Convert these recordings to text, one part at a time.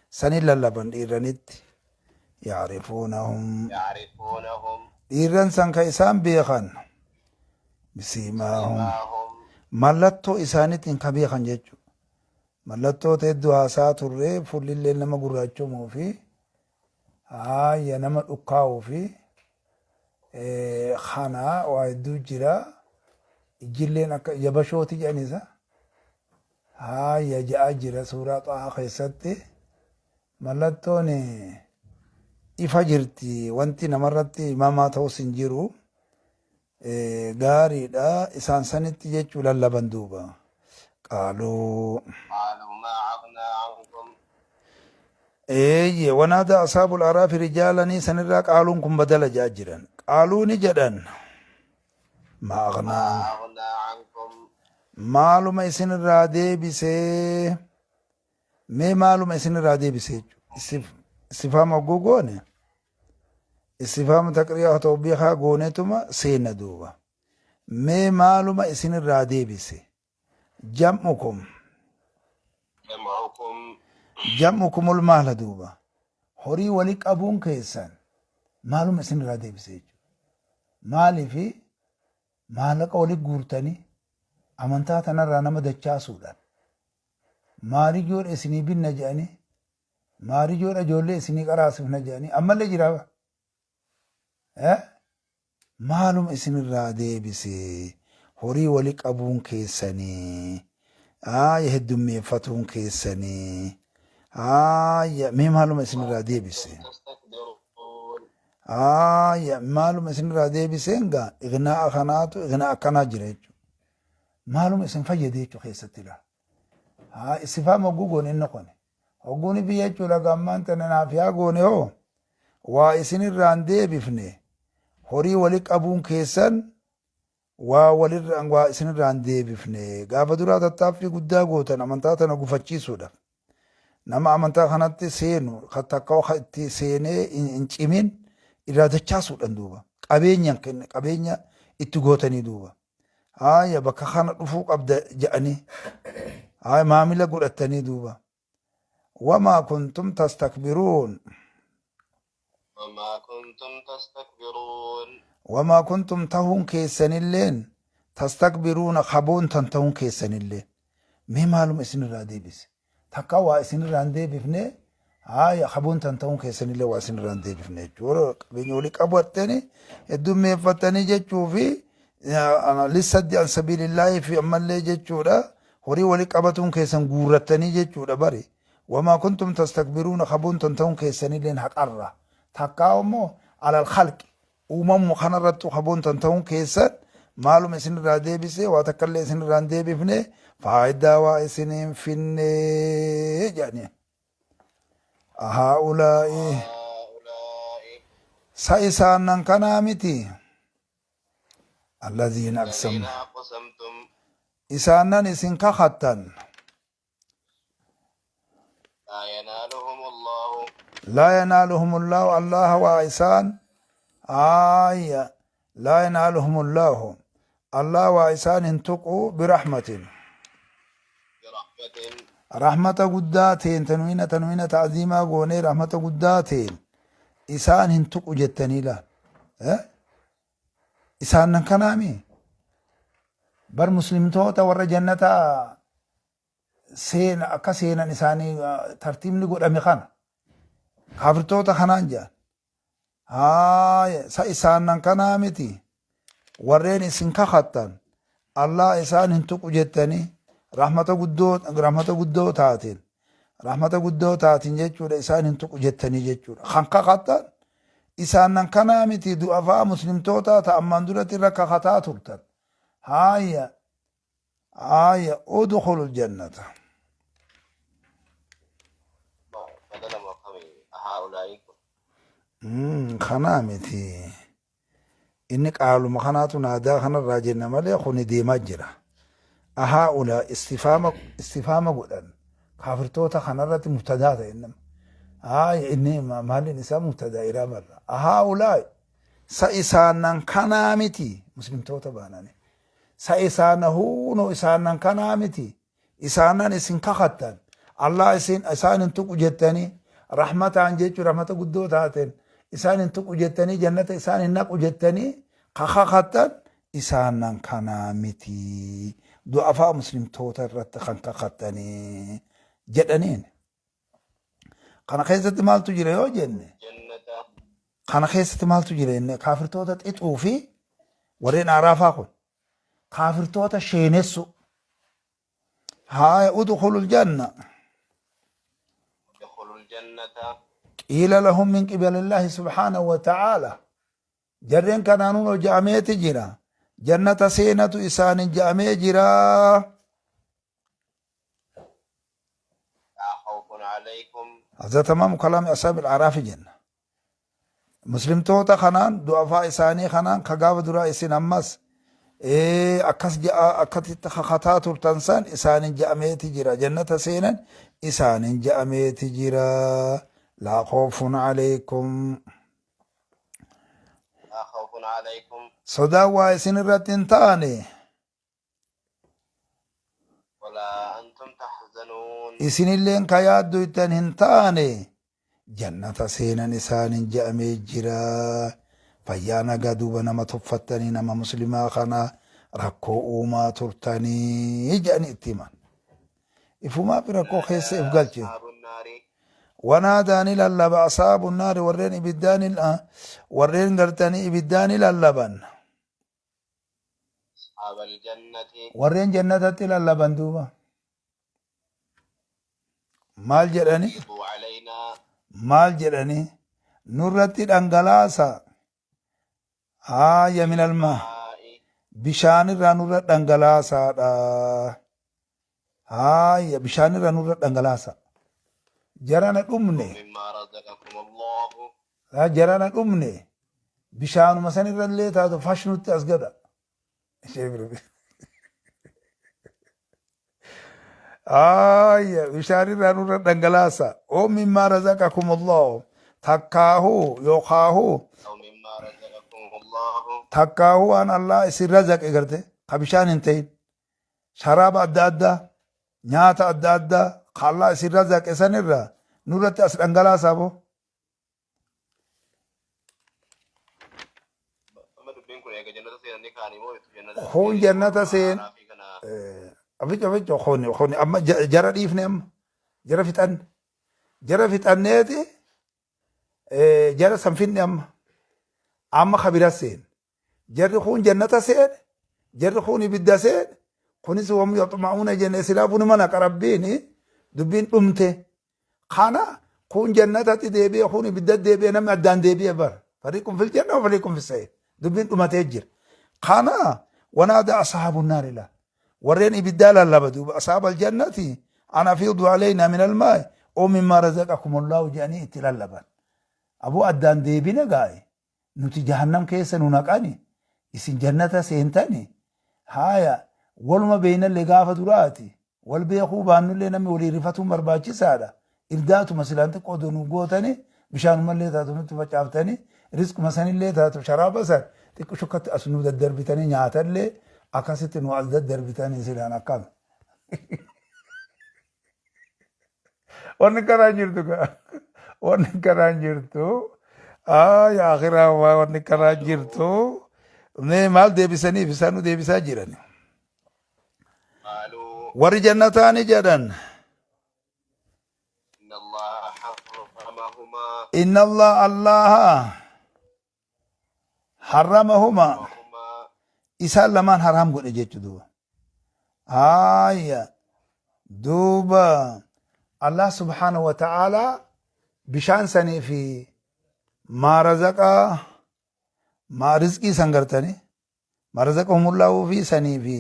Sanin lallaban dhiirranitti. Yaarifuunahum. Yaarifuunahum. Dhiirran san ka isaan beekan. Bisiimaahum. Simaahum. Mallattoo isaaniitiin ka beekan jechuudha. Mallattoo hedduu haasaa turre, fuulillee nama gurraachomuu fi haaya nama dhukkaa'uu fi kana waa hedduu jira. Ijjilleen akka ija bashooti jedhanisa. Haaya ja'a jira suuraa Xaahaa keessatti. Mallattoon ifa jirti, wanti namarratti himamaa ta'us hin jiru. Gaariidha isaan sanitti jechuu lallaban duuba. Qaaluu. Qaaluu maa aghnaa ankum. Eeyye wanaada asaabul araafi rijaalanii sanirraa qaaluun kun badala ja'a jiran. Qaaluu ni jedhan. Maa aghnaa Maa aghnaa ankum. Maaluma isinirraa deebisee, mee maaluma isinirraa deebisee jechuudha. Istifaama hogguu goone, istifaama taqriyaa tawbiikaa goonetuma seenna duuba. Mee maaluma isinirraa deebise? Jam'ukum. Jam'ukum. Jam'ukumul maala duuba. Horii wali qabuun keessan maaluma isinirraa deebise jechuudha. Maaliifi maallaqa wali guurtanii amantaa tanarraa nama dachaasuudhaan maariyyoodha isinii binna jedhanii, maariyyoodha ijoollee isinii qaraasifna jedhanii ammallee jira. Eh? Maaluma isinirraa deebise horii wali qabuun keessanii, aaya heddummeeffatuun keessanii, aaya mee maaluma isinirraa deebise? Tastakbiruun. Aaya maaluma isinirraa deebiseen gaa ignaa'a kanaatu ignaa akkanaa jira jechuudha. Maaluma isin fayyade jechuu keessatti laa. Haa istifaama hogguu goone inni kuni. Hogguun biyya jechuudha gammaan tana naaf yaa goone hoo waa isinirraan deebifne, horii wali qabuun keessan waa walirraan waa isinirraan deebifne. Gaafa duraa tattaaffii guddaa gootan amantaa tana gufachiisuudhaaf. Nama amantaa kanatti seenu kan takka ka itti seenee hin cimin irraa dachaasuudhaan duuba. Qabeenyaan kenne qabeenya itti gootanii duuba. Haaya bakka kana dhufuu qabda jedhanii haaya maamila godhatanii duuba. Wamaa kuntum tastakbiruun. Wamaa kuntum tastakbiruun. Wamaa kuntum tahuun keessanilleen, tastakbiruuna kaboontan tahuun keessanilleen. Mee maaluma isinirraa deebise? Takka waa isinirraa hin deebifne, haaya kaboontan tahuun keessanillee waa isinirraa hin deebifne jechuudha. Qabeenya walii qabattanii heddummeeffattanii jechuu fi lissaddi an sabiilillaahi fi ammallee jechuudha. Horii walii qabatuun keessan guurrattanii jechuudha bari. Wamaa kuntum tastakbiruuna kaboontan tahuun keessanilleen haqarra. Takkaa immoo alal khalqi uumamuma kanarrattu kaboontan ta'uun keessan maaluma isinirraa deebise? Waa takkallee isinirraa hin deebifne, faayidaa waa isin hin finne jedhanii. Haa'ulaa'i Haa'ulaa'i. Sa isaanan kanaa miti alladhiina aqsam Alladhiina aqsamtum. Isaanan isin kakattan. Laa yanaaluhumullahu. Laa yanaaluhumullahu allaha waa isaan aaya laa yanaaluhumullahu allah waa isaan hin tuqu birahmatin Birahmatin. Rahmata guddaa teen tanwiina tanwiina ta'ziimaa goonee rahmata guddaa teen isaan hin tuqu jettanii laal. Eh? Isaan nan kanaami bar muslimtoota warra jannata seena akka seenan isaanii tartiibni godhame kana kaafirtoota kanaan jedhan. Haaya sa isaan nan kanaa miti warreen isin kakattan Allah isaan hin tuqu jettanii rahmata guddoo rahmata guddoo taateen rahmata guddoo taatiin jechuudha isaan hin tuqu jettanii jechuudha kan kakattan isaan nan kanaa miti du'afaa muslimtootaa ta ammaan duratti irra kakataa turtan. Haaya haaya udkhulul jannata. Badala moo akkami haa'ulaa'ii kun? Kanaa miti. Inni qaaluma kanaatu naadaa kanarraa jenna malee kuni deemaa jira. Ahaa'ulaa istifaama istifaama godhan kaafirtoota kanarratti mubtadaa ta'e nama. Haaya inni maaliin isaa mubtadaa iraabarra. Ahaa'ulaa sa isaanan kanaa miti muslimtoota baanani. Sa isaana huunoo isaanan kanaa miti isaanan isin kakattan Allah isin isaan hin tuqu jettanii. Rahmataan jechuun rahmata guddoo taateen isaan hin tuqu jettanii jannata isaan hin naqu jettanii kakakattan isaanan kanaa miti. Du'afaa muslimtoota irratti kan kakattanii jedhaniin. Kana keessatti maaltu jira yoo jenne Jannata kana keessatti maaltu jira jenne kaafirtoota xixuu fi warreen araafaa kun kaafirtoota sheenessu. Haaya udkhulul janna. Udkhulul jannata. Qiila lahum min qibalillahi subhaanahu wa ta'aala. Jarreen kanaanuun ja'ameeti jira. Jannata seenatu isaanin ja'amee jira. Laa khawfun alaykum. Haza tamaamu kalaami ashaabil araafi jenna. Muslimtoota kanaan du'afaa isaanii kanaan ka gaafa duraa isin ammas akkas ja'a akkatitti kakataa turtan san isaanin ja'ameeti jira. Jannata seenan isaanin ja'ameeti jira. Laa khawfun alaykum. Laa khawfun alaykum. Sodaan waa isin irratti hin taane. Walaa antum tahzanuun. Isinilleen ka yaaddoytan hin taane jannata seenan isaanin je'amee jira. Fayyaa nagaa duuba nama tuffattanii nama muslimaa kana rakkoo uumaa turtanii jedhanii itti himan. Ifumaaf rakkoo keessa if galche. Ashaabun naari. Wanaadaa ni lallaba ashaabun naari warreen ibiddaa ni warreen gartanii ibiddaa ni lallaban. Ashaabal jannati. Warreen jannatatti lallaban duuba. Maal jedhani? Afiiduu alaynaa. Maal jedhani? Nurratti dhangalaasa. Haaya minal maa. Maa'i. Bishaanirraa nurra dhangalaasaadha. Haaya bishaanirraa nurra dhangalaasa. Jarana dhumne. Mimmaa razaqakum Allahu. Jarana dhumne. Bishaanuma sanirra illee taatu fashnutti as gada. Ishee bira. Haaya bishaanirraa nurra dhangalaasa. Oo mimmaa razaqakum Allahu. Takkaahu yookaahu Aw mimmaa razaqakum Allahu. takkaahu waan Allah isin razaqe garte ka bishaan hin ta'in. Sharaaba adda addaa nyaata adda addaa ka Allah isin razaqe sanirraa nurratti as dhangalaasaa boo. Amma dubbiin kun eega jannata seenanii kaanii moo itti jannata Kun jannata seen Araafii kana aficho aficho kuni kuni amma jara dhiifne amma jara fixanne jara fixanneeti jara san finne amma amma kabira seen jarri kun jannata seen jarri kun ibidda seen kunis wam yaxma'uuna jenne silaafuu nima naqa rabbiini dubbiin dhumte kana kun jannatatti deebi'e kun ibidda deebi'e namni addaan deebi'e bara fariiqun fil janna wa fariiqun fis sa'iir dubbiin dhumatee jira kana wanaada ashaabun naari la warreen ibiddaa lallaba duuba ashaabal jannati an afiidu alaynaa min almaa'i oo mimmaa razaqakumullahu jedhanii itti lallaban aboo addaan deebina gaa'e nuti jahannam keessa nu naqani isin jannata seentani haaya waluma beeynallee gaafa duraati wal beekuu baannullee namni walii rifatuun barbaachisaadha irdaatuma silaan xiqqoo odoo nu gootani bishaanumallee taatu nutti facaaftani rizquma sanillee taatu sharaaba san xiqqoo shukkatti as nu daddarbitanii nyaatallee akkasitti nu as daddarbitanii silaan akkam Wanni karaa jirtu gaa. Wanni karaa jirtu. Ay akhiraa waa wanni karaa jirtu. Mee maal deebisaniif isaan nu deebisaa jiran. Qaaluu Warri jannataa ni jedhan. inna Allaha harramahumaa Inna Allah Allaha harramahuma harramahumaa isaan lamaan haraam godhe jechu duuba. Haaya duuba Allah subhaanahu wa ta'ala bishaan sanii fi maa razaqaa maa rizqii san gartanii maa razaqahumullaahu fi sanii fi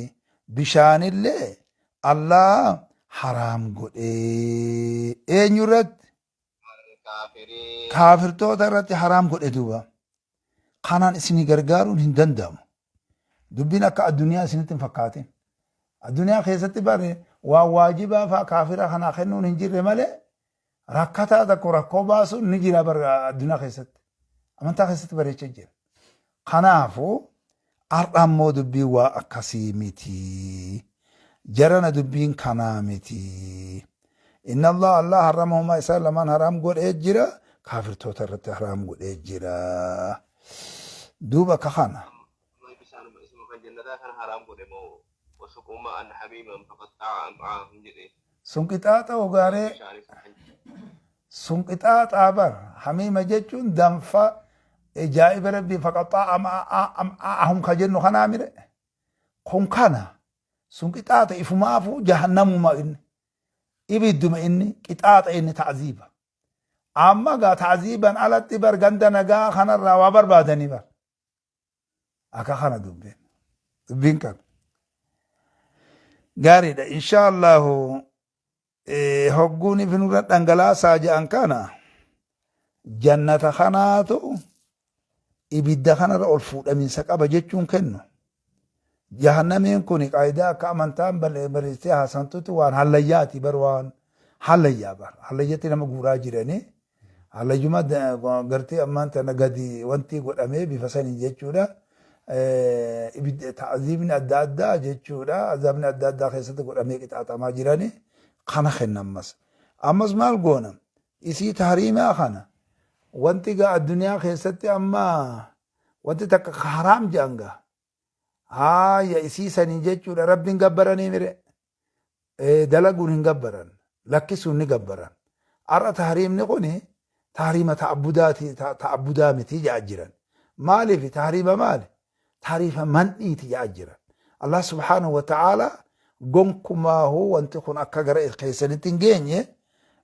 bishaanillee Allah haraam godhe eenyu irratti kaafiriin kaafirtoota irratti haraam godhe duuba kanaan isinii gargaaruun hin danda'amu. Dubbiin akka addunyaa isinitti hin fakkaatin. Addunyaa keessatti bare waan waajibaa fa'aa kaafira kanaa kennuun hin jirre malee rakkataa tokko rakkoo baasuun ni jira bara addunyaa keessatti. Amantaa keessatti bareechee jira. Kanaafuu har'a ammoo dubbiin waa akkasii miti. Jarana dubbiin kanaa miti. Inna Allah Allah harramahumaa isaan lamaan haraam godhee jira. Kaafirtoota irratti haraam godhee jira. Duuba akka kana. Isaanuma isuma kan jannataa kana haraam godhe moo wasuquu ma'an hamiiman faqaxxa'a am'aahum jedhe. Sun qixaaxa ogaaree Bishaan isa kan sun qixaaxaa bar hamiima jechuun danfa ajaa'iba rabbii faqaxxa'a am'aahum ka jennu kanaa mire. Kun kana sun qixaaxa ifumaafuu jahannamuma inni. Ibidduma inni qixaaxa inni ta'ziiba. Amma gaa ta'ziiban alatti bar ganda nagaa kanarraa waa barbaadanii bar. Akka kana dubbiin. Dubbiin kana. Gaariidha. Insha Allahu hogguun ifi nurra dhangalaasaa jedhan kana jannata kanaatu ibidda kanarra ol fuudhaminsa qaba jechuun kennu. Jahannamiin kun qaayidaa akka amantaan barreessitee haasantutti waan hallayyaati bar waan hallayyaa bar hallayyatti nama guuraa jiranii hallayyuma gartee ammaan tana gadi wanti godhamee bifa saniin jechuudha. Ibidda ta'aziibni adda addaa jechuudha. Azaabni adda addaa keessatti godhamee qixaaxamaa jiranii kana kenna ammas. Ammas maal goona? Isii tahriimaa kana wanti gaa addunyaa keessatti amma wanti takka haraam jedhan gaa. Haaya isii sanii jechuudha rabbiin gabbaranii mire. Dalaguun hin gabbaran lakkisuun ni gabbaran. Har'a tahriimni kuni tahriima ta'abbudaati ta'abbudaa miti jedha jiran. Maaliif tahriima maali? Tahriima man'iiti jedha jiran. Allah subhaanahu wa ta'ala gonkumaahuu wanti kun akka gara keessanitti hin geenye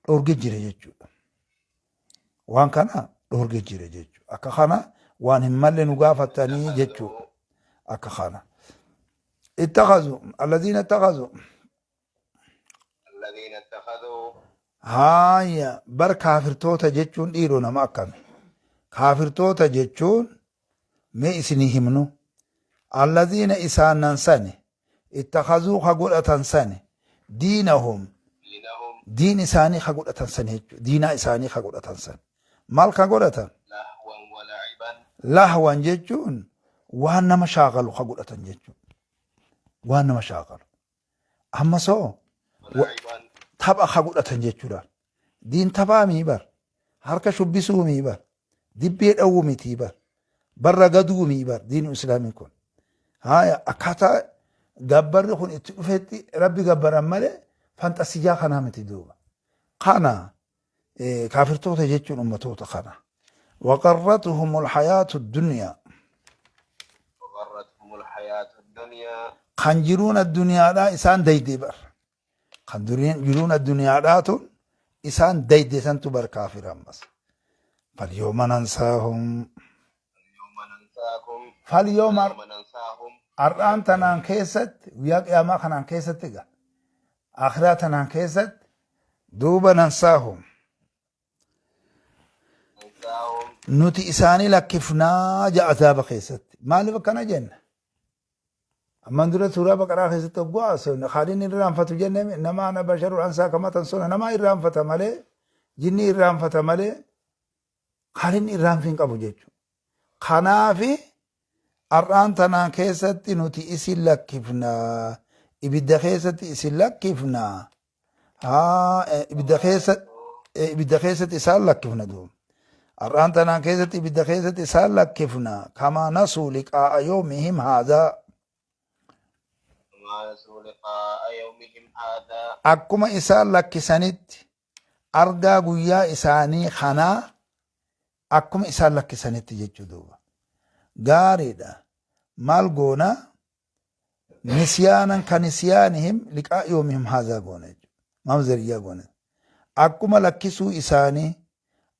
dhorge jira jechuudha. Waan kana dhorge jira jechuudha. Akka kana waan hin malle nu gaafatanii jechuudha. Akka kana. Ittakhadhu alladhiina ittakhadhu Alladhiina ittakhadhuu haaya bar kaafirtoota jechuun dhiiroo nama akkami? Kaafirtoota jechuun mee isinii himnu alladhiina isaanan sani ittakhazuu ka godhatan sani diinahum diinahum diin isaanii ka godhatan sani jechuudha. Diinaa isaanii ka godhatan sani. Maal ka godhatan? Lahwan wala'iban Lahwan jechuun waan nama shaakalu ka godhatan jechuudha. Waan nama shaakalu. Amma soo wala'iban tapha ka godhatan jechuudha. Diin taphaa mii bar. Harka shubbisuu mii bar. Dibbee dhawuu mitii bar. Barra gaduu mii bar diin islaamii kun. Haaya akkaataa gabbarri kun itti dhufetti rabbi gabbaran malee fanxasiyyaa kanaa miti duuba. Kana kaafirtoota jechuun ummatoota kana. Waqarratuhum alhayaatu dunyaa. Waqarratuhum alhayaatu dunyaa. Kan jiruun addunyaadhaa isaan dayde bar. Kan jiruun addunyaadhaa tun isaan dayde santu bar kaafira ammas. Falyooma nansaahum. Falyooma nansaakum. Falyooma Falyooma nansaahum. har'aan tanaan keessatti guyyaa qiyaamaa kanaan keessatti gaa. Akhiraa tanaan keessatti duuba nansaahum. Nansaahum. Nuti isaanii lakkifnaa ja'a azaaba keessatti. Maaliif akkana jenna? Ammaan dura suuraa Baqaraa keessatti hogguu haasofne Khaaliin irraanfatu jenne nama ana basharun ansaa kama tansuna nama irraanfata malee jinni irraanfata malee Khaaliin irraanfi hin qabu jechuudha. Kanaafi har'aan tanaan keessatti nuti isin lakkifna ibidda keessatti isin lakkifna haa ibidda keessa ibidda keessatti isaan lakkifna duuba. Har'aan tanaan keessatti ibidda keessatti isaan lakkifna kamaa nasuu liqaa'a yoomihim haadhaa. Kamaa nasuu liqaa'a yoomihim haadhaa. Akkuma isaan lakkisanitti argaa guyyaa isaanii kanaa akkuma isaan lakkisanitti jechuu duuba. Gaariidha. Maal goona? Nisyaanan ka nisyaanihim liqaa yoomihim haazaa goona jechuudha. Maam zariyyaa goona. Akkuma lakkisuu isaanii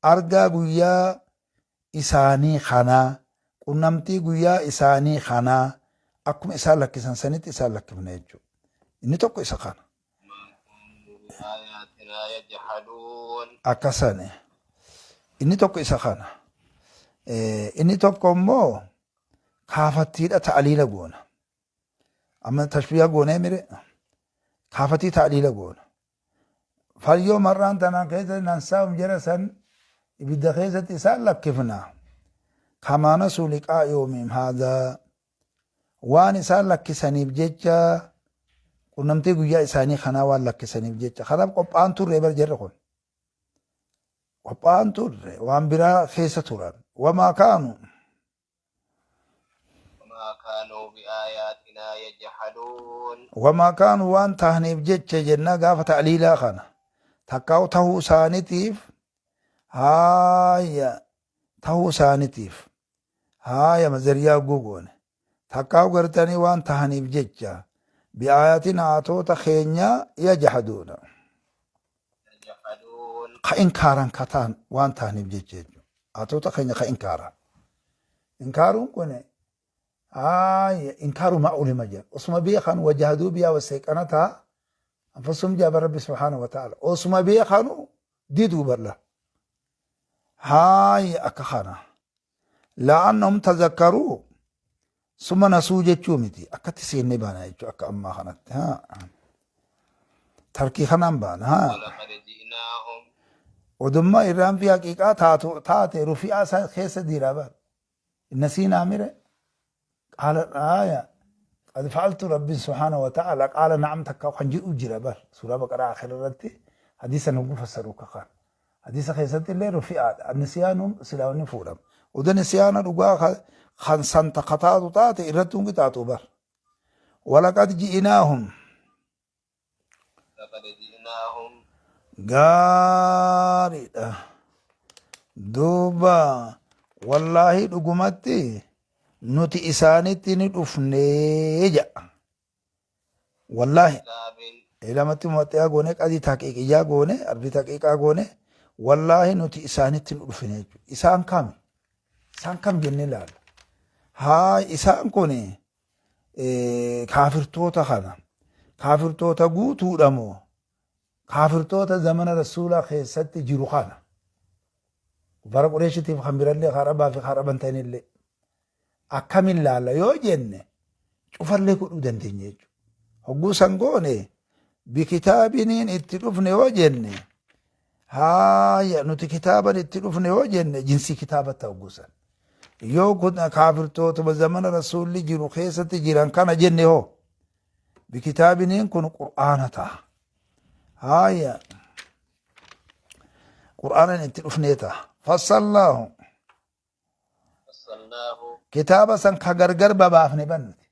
argaa guyyaa isaanii kanaa qunnamtii guyyaa isaanii kanaa akkuma isaan lakkisan sanitti isaan lakkifna jechuudha. Inni tokko isa kana. Akkasani. Inni tokko isa kana. Inni tokko immoo kaafattiidha ta'aliila goona. Amma tashbiiha goonee mire kaafattii ta'aliila goona. Fayyoo mar'aan tanaan keessa nansaa'um jara san ibidda keessatti isaan lakkifna. Kamaa nasuu liqaa yoomiim haadaa. Waan isaan lakkisaniif jecha Qunnamtii guyyaa isaanii kanaa waan lakkisaniif jecha. Kanaaf qophaa'an turre bar jarri kun. Qophaa'an turre waan biraa keessa turan. Wamaa kaanu. Wamaa kaanuu biaayaatinaa yajhaduun. Wamaa kaanu waan tahaniif jecha jennaa gaafa ta'liilaa kana. Takkaa'u tahuu isaaniitiif haaya tahuu isaaniitiif haaya mazariyaa gogoone. Takkaa'u gartanii waan tahaniif jecha bi'aayatina aatoota keenyaa yajhaduuna. Yajhaduun. Ka inkaaran ka ta'an waan tahaniif jecha jechuudha. Aatoota keenya ka inkaaran. Inkaaruun kun haaya inkaaru maa ulima jedha. Osuma beekan wajahaduu biyaa waseeqanataa anfusum jaaba rabbi subhaanahu wa ta'ala. Osuma beekanu diduu barla. Haaya akka kana. La'annahum tazakkaruu summa nasuu jechuu miti. Akkatti seennee baana jechuu akka ammaa kanatti. Haa. Tarkii kanaan baana. Haa. Walaqad ji'naahum. Odummaa irraan fi haqiiqaa taatu taate rufi'aa isaa keessa diiraa bara. Nasiinaa mire qaala haaya qad fa'altu rabbiin subhaanahu wa ta'ala qaala na'am takka kan jedhu jira bar suuraa baqaraa akhira irratti hadiisa nu fassaru kakaan. Hadiisa keessatti illee rufi'aadha. Nisiyaanuun silaa ni fuudhama. Oda nisiyaana dhugaa kan santa kataatu taate irratti hin qixaaxu bar. Walaqad ji'inaahum. Laqad ji'inaahum. Gaariidha. Duuba wallaahi dhugumatti nuti isaanitti ni dhufnee jedha. Wallaahi lamatti muwaxxi'aa goone qadii taqiiqiyyaa goone arbii taqiiqaa goone wallaahi nuti isaanitti nu dhufine jechuudha. Isaan kami? Isaan kam jennee ilaalla. Haa isaan kun kaafirtoota kana kaafirtoota guutuudha moo kaafirtoota zamana rasuulaa keessatti jiru kana bara qureeshitiif kan birallee kan arabaa fi kan araban ta'inillee akkamin laalla yoo jenne cufallee godhuu dandeenya jechuudha. Hogguu san goone bikitaabiniin itti dhufne yoo jenne haaya nuti kitaaban itti dhufne yoo jenne jinsii kitaabatti hogguu san. Yoo kun kaafirtootuma zamana rasuulli jiru keessatti jiran kana jenne hoo bikitaabiniin kun qur'aana ta'a. Haaya qur'aanan itti dhufnee ta'a. Fassallaahu. Fassalnaahu. Kitaaba san ka gargar babaafne ban nuti.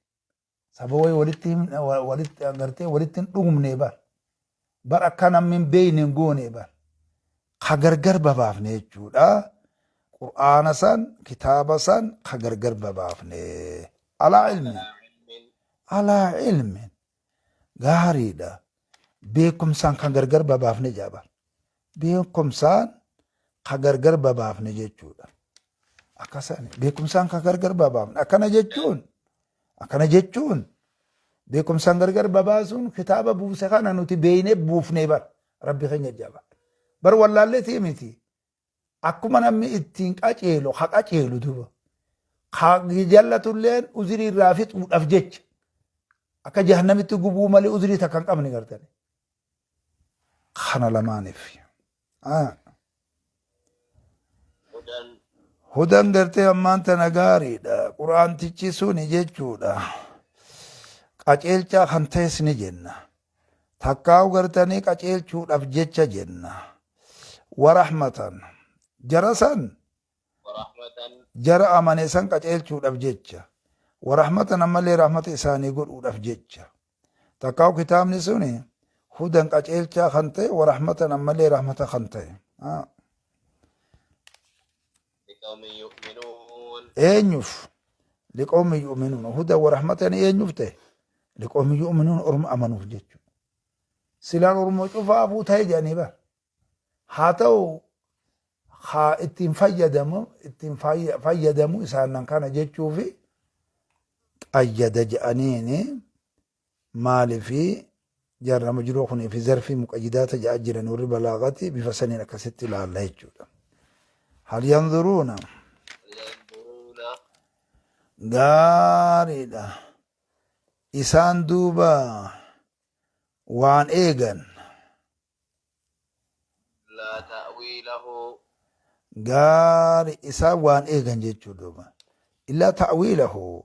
Saba wayi walitti hin- walitti agartee walitti hin dhugumne bar. Bar akka namni hin beekne hin goone bar. Ka gargar babaafne jechuudha. Qur'aana san kitaaba san ka gargar babaafne. Alaa ilmi. Alaa ilmin. Alaa ilmin. Gaariidha. Beekumsaan kan gargar babaafne jaaba. Beekumsaan kan gargar babaafne jechuudha. Akkasani beekumsaan kan gargar babaafne. Akkana jechuun akkana jechuun beekumsaan gargar babaasuun kitaaba buuse kana nuti beeynee buufnee bar rabbi keenya jaba. Bar wallaalleetii miti. Akkuma namni ittiin qaceelu ha qaceelu duba. Ha jallatulleen uzirii irraa fixuudhaaf jecha akka jahannamitti gubuu malee uzirii takka hin qabne gartani. Kana lamaaniif. Hudan. Hudan gartee ammaan tana gaariidha. Qur'aantichi suni jechuudha. Qaceelchaa kan ta'es ni jenna. Takkaa'u gartanii qaceelchuudhaaf jecha jenna. Warahmatan. Jara san Warahmatan. jara amane san qaceelchuudhaaf jecha. Warahmatan ammallee rahmata isaanii godhuudhaaf jecha. Takkaa'u kitaabni suni hudan qaceelchaa kan ta'e warahmatan ammallee rahmata kan ta'e. Liqawmin yu'minuun. Eenyuuf? Liqawmin yu'minuun. Hudan warahmatan eenyuuf ta'e? Liqawmin yu'minuun orma amanuuf jechuudha. Silaan orma cufaafuu ta'e jedhanii bara. Haa ta'u haa ittiin fayyadamu ittiin fayyadamu isaanan kana jechuufi qayyada jedhaniini maalifi jarra majruu kunii fi zarfii muqayyidaata jedhaa jiran warri balaagati bifa saniin akkasitti ilaalla jechuudha. Hal yanzuruuna Yanzuruuna. gaariidha. Isaan duuba waan eegan. Illaa ta'wiilahu. Gaari isaan waan eegan jechuu duuba. Illaa ta'wiilahu.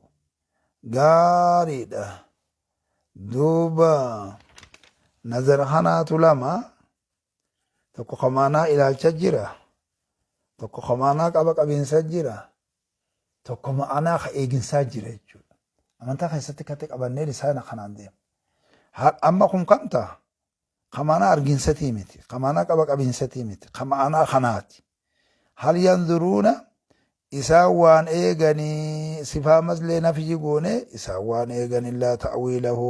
Gaariidha. Duuba nazara kanaatu lama, tokko ka maanaa ilaalcha jira, tokko ka maanaa qaba qabiinsa jira, tokko ma'anaa ka eeginsaa jira jechuudha. Amantaa keessatti katti qabannee lisaana kanaan deema. Amma kun kam ta'a? Ka ma'anaa arginsatii miti, ka ma'anaa qaba qabiinsatii miti, ka ma'anaa kanaati. Hal yanzuruuna isaan waan eeganii sifaa maslee nafyi goone isaan waan eegan illaa ta'wiilahu.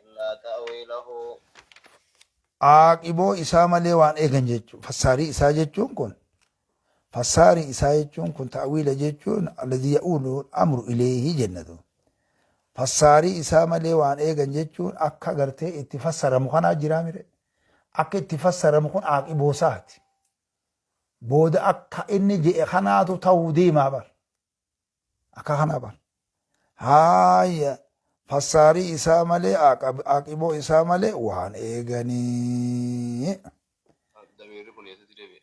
Illaa ta'wiilahu. Aaqiboo isaa malee waan eegan jechuun fassaarii isaa jechuun kun fassaarii isaa jechuun kun ta'wiila jechuun alladhi ya'uulu amru ileehi jennatu. Fassaarii isaa malee waan eegan jechuun akka gartee itti fassaramu kanaa jiraa mire. Akka itti fassaramu kun aaqiboo isaati. Booda akka inni je'e kanaatu ta'uu deemaa bar. Akka kanaa bar. Haaya fassaarii isaa malee aaqiboo isaa malee waan eeganii. Damiirri kun eessatti deebi'e?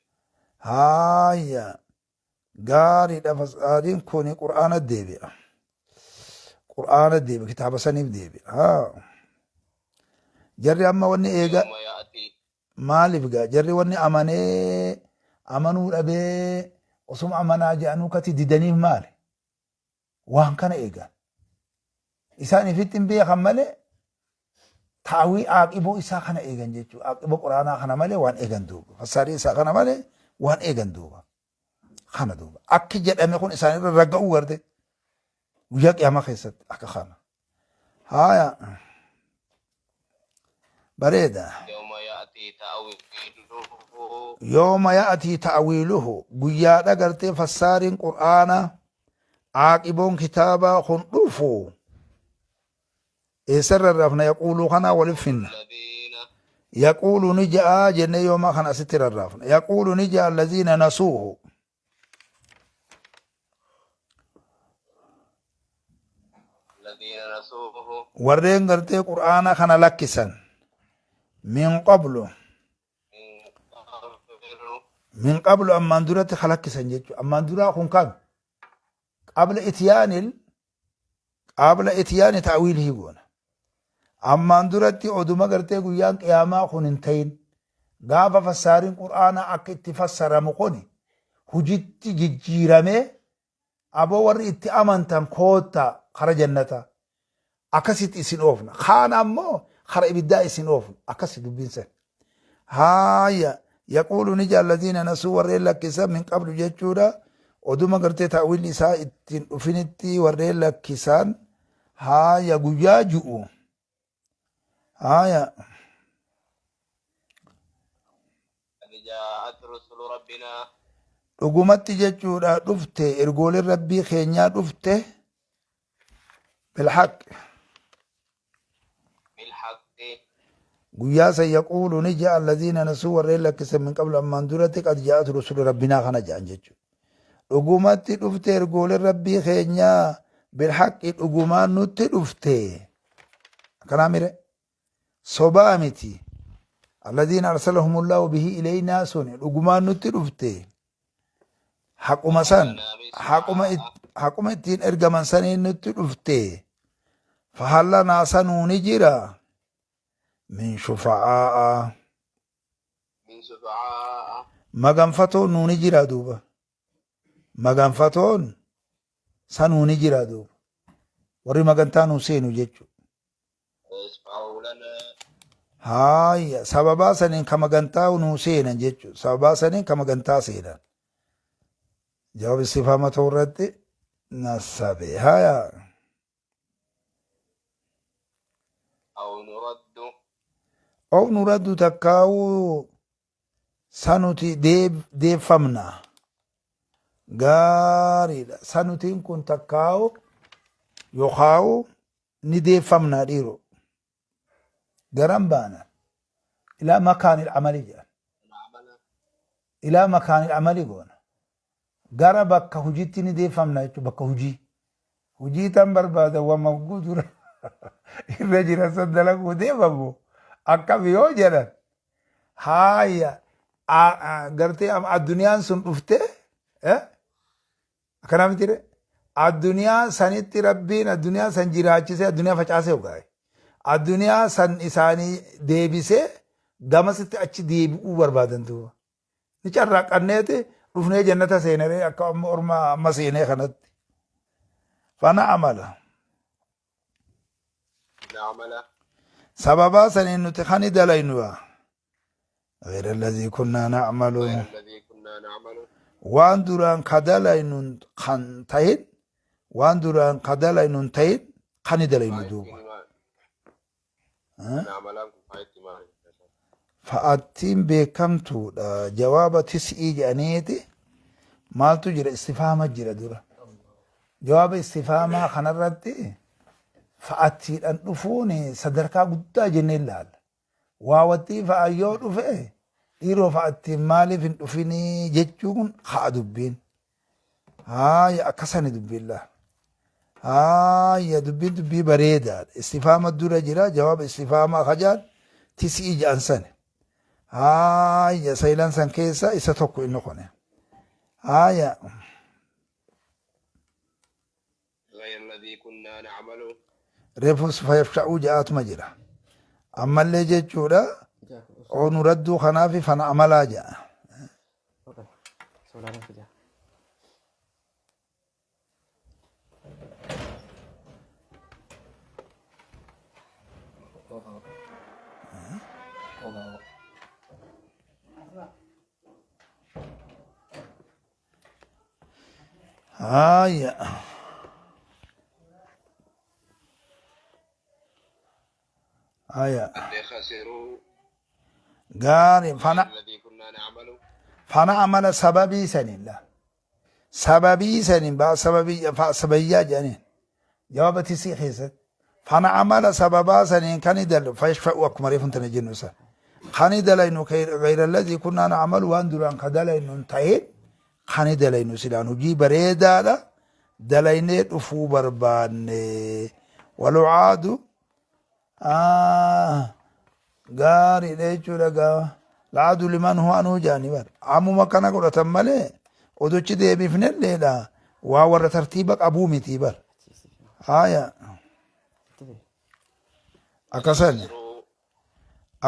Haaya gaariidha fassaariin kun qur'aana deebi'a. Qur'aana deebi'a kitaaba saniif deebi'a. Haa. Jarri amma wanni eega Yooma ya'ati Maaliif gaa jarri wanni amanee amanuu dhabee osuma amanaa jedhanuu kati didaniif maali? Waan kana eegan. Isaan ifitti hin beekan malee taawii aaqiboo isaa kana eegan jechuudha. Aaqiboo quraanaa kana malee waan eegan duuba. Fassaarii isaa kana malee waan eegan duuba. Kana duuba. Akki jedhame kun isaanirra ragga'uu garte. Guyyaa qiyaamaa keessatti akka kana. Haaya. Bareeda. Yawma ya'tii ta'wiiluhu. Yooma ya'tii ta'wiiluhu guyyaadha gartee fassaariin qur'aana aaqiboon kitaabaa kun dhufu eessarra rarraafna yaquuluu kanaa walif finna. Alladhiina. Yaquulu ni ja'a jennee yooma kana asitti rarraafna. Yaquulu ni ja'a allaziina nasuuhu. Warreen gartee qur'aana kana lakkisan min qablu min qablu ammaan duratti ka lakkisan jechuudha. Ammaan duraa kun kam? Qabla ityaanil qabla ityaani ta'wiilihii goona. Ammaan duratti oduma gartee guyyaan qiyaamaa kun hin ta'in gaafa fassaariin qur'aanaa akka itti fassaramu kun hujitti jijjiiramee aboo warri itti amantan koottaa kara jannataa akkasitti isin oofna kaan ammoo kara ibiddaa isin oofna akkasi dubbiin san haaya yaquulu ni jaalladiina nasuu warreen lakkisan min qablu jechuudha oduma gartee taawilli isaa ittiin dhufinitti warreen lakkisan haaya guyyaa ju'u haaya Dhugumatti jechuudha dhufte ergooleen rabbii keenyaa dhufte bilhaq guyyaa san yaquulu ni ja'a alladhiina nasuu warreen lakkisan min qablu ammaan duratti qad ja'at rusulu rabbinaa kana ja'an jechuudha. Dhugumatti dhufte ergooleen rabbii keenyaa bilhaqi dhugumaan nutti dhufte. Akkanaa mire Sobaa miti. Alladhiina arsalahumullahu bihi ilaynaa suni dhugumaan nutti dhufte. Haquma san haquma ittiin ergaman saniin nutti dhufte. Fahallanaa sanuu ni jira. Min shufa'aa'a. Min shufa'aa'a. Maganfatoon nuu ni jira duuba. Maganfatoon sanuu ni jira duuba. Warri magantaa nuu seenu jechuudha. Haaya sababaa saniin ka magantaa nuu seenan jechuudha. Sababaa saniin ka magantaa seenan. Jawaab istifhaama ta'uu irratti nasabe. Haaya. Aw nuraddu. Aw nuraddu takkaa'uu sanuti deeffamna. Gaariidha. Sanutiin kun takkaa'u yookaa'u ni deeffamna dhiiro. Garam baana. Ilaa makaanil amali jedhan. Ilaa makaanil amali goona. Gara bakka hojiitti ni deeffamna jechuudha bakka hojii. Hojii tan barbaada wama dura irra jira san dalaguu deemamu akkam yoo jedhan haaya gartee addunyaan sun dhuftee akkanaa miti ree? Addunyaa sanitti Rabbiin addunyaa san jiraachisee addunyaa facaasee ogaa'e. Addunyaa san isaanii deebisee gamasitti achi deebi'uu barbaadan duuba. Ni carraaqqanneeti dhufnee jannata seeneree akka amma orma amma seenee kanatti. Fana amala. Na'amala. Sababaa saniin nuti kani dalaynu yaa. غير الذي كنا نعمل غير الذي كنا نعمل waan duraan ka dalaynu kan tahin waan duraan ka dalaynu tahin kani dalaynu duuba. Faayitiin maal? Na'amalaan kun faayitii maal? Fa'attiin beekamtuudha jawaaba tis'ii jedhaniiti maaltu jira istifaama jira dura. Jawaaba istifaamaa kanarratti fa'attiidhaan dhufuun sadarkaa guddaa jennee ilaalla. Waawattii fa'a yoo dhufe dhiiroo fa'attiin maaliif hin dhufinii jechuun ka'a dubbiin. Haaya akkasani dubbiin laa. Haaya dubbiin dubbii bareedaadha. Istifaama dura jira jawaaba istifaamaa kajaan tis'ii jedhan sani. Haaya saylan san keessa isa tokko inni kune. Haaya غير الذي كنا نعمل reefus fayafsha'uu ja'aatuma jira. Ammallee jechuudha onu radduu kanaafi fana amalaa ja'a. Haaya. Haaya. قد خسروا Gaarii fana غير الذي كنا نعمل fana amala sababii saniin la. Sababii saniin baa sababii fa sabayyaa jedhaniin. Jawaaba tisii keessatti. Fana amala sababaa saniin kan dalu fayashfa'u akkuma reefu tana jennu san. Kan dalaynu غير الذي كنا نعمل waan duraan ka dalaynu hin ta'in kan dalaynu silaan hojii bareedaadha dalaynee dhufuu barbaanne. Walucaadu gaariidha jechuudha gaa laadu liman huwa anuu jaani bar ammuma kana godhatan malee odochi deebifnelleedha waa warra tartiiba qabuu miti bar haya akkasani خسروا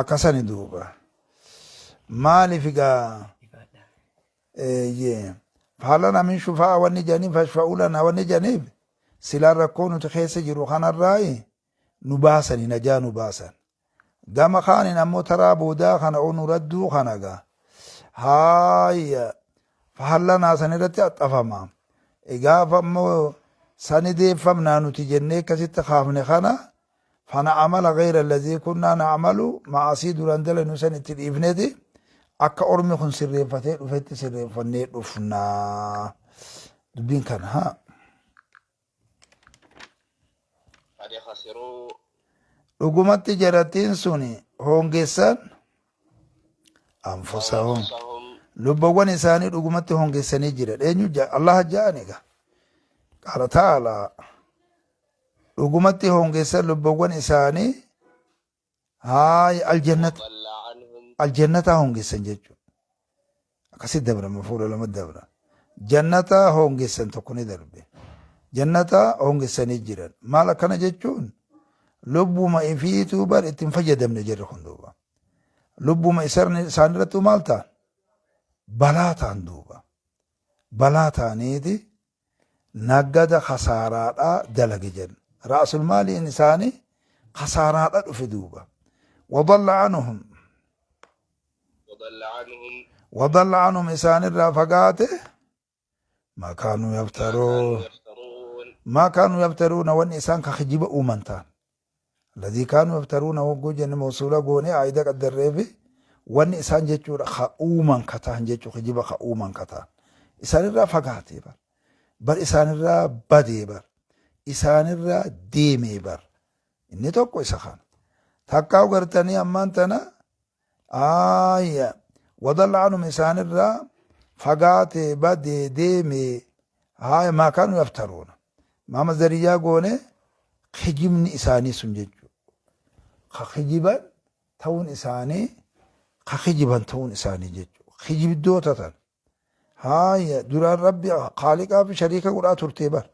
akkasani duuba maaliif egaa eeyyee faalana min shufaa wanni jedhaniif fashfa'uu lana wanni jedhaniif silaan rakkoo nuti keessa jiru kanarraayi nu baasani najaa nu baasan gama kaanin ammoo taraa boodaa kana onu radduu kana gaa haaya fahallanaa san irratti axxafama gaafa ammoo sani deeffamnaa nuti jennee akkasitti kaafne kana fana amala gayra allazii kunnaa nacmalu macaasii duraan dalanu san itti dhiifneeti akka ormi kun sirreeffatee dhufetti sirreeffannee dhufnaa dubbiin kana haa قد خسروا dhugumatti jarattiin sun hongessan anfusahum أنفسهم lubbawwan isaanii dhugumatti hongeessanii jiran eenyu allaha ja'an egaa qaala ta'ala dhugumatti hongessan lubbawwan isaanii haaya aljannata وضل عنهم aljannata hongessan jechuudha akkasitti dabrama fuula lama dabra jannata hongessan tokko ni darbe jannata hongessanii jiran maal akkana jechuun lubbuma ifiituu bar ittiin fayyadamne jirre kun duuba lubbuma isaanirrattuu maal ta'an balaa ta'an duuba balaa ta'aniiti nagada kasaaraadhaa dalage jenna ra'asul maaliin isaanii kasaaraadha dhufe duuba wadalla anhum وضل عنهم wadalla anhum isaanirraa fagaate maa kaanuu ما كانوا yaftaruun يفترون maa kaanuu yaftaruuna wanni isaan ka kijiba uuman ta'an الذي كانوا يفترون وجو جن موصولة غوني عايدة قدريفي wanni isaan jechuudha ka uuman ka ta'an jechuu kijiba ka uuman ka ta'an isaanirraa fagaatee bar bar isaanirraa badee bar isaanirraa deemee bar inni tokko isa kana takkaa gartanii ammaan tana aaya wadalla anhum isaanirraa fagaatee badee deemee haaya maa kaanu yaftaruuna maama zariyyaa goone kijibni isaanii sun jechuu ka kijiban ta'uun isaanii ka kijiban ta'uun isaanii jechuu kijibdoota tan haaya duraan rabbi kaaliqaa fi shariika godhaa turtee bar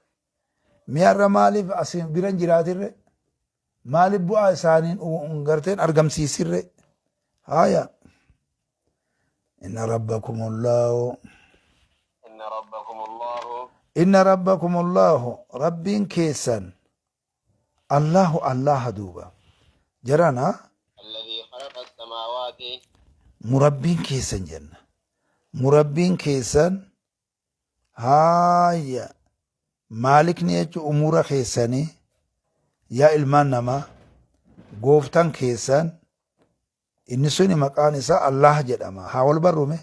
Mi'arra maaliif asin biran jiraatirre? Maaliif bu'aa isaaniin garteen argamsiisirre? Haaya. Inna rabbakumullahu. Inna rabbakumullahu. Inna rabbakumullahu rabbiin keessan Allahu Allaha duuba. Jarana. Alladhii khalaqa as-samaawaati. Murabbiin keessan jenna. Murabbiin keessan haaya maalikni jechuun umuura keessanii yaa ilmaan namaa gooftan keessan inni suni maqaan isaa Allah jedhama. Haa wal barrume.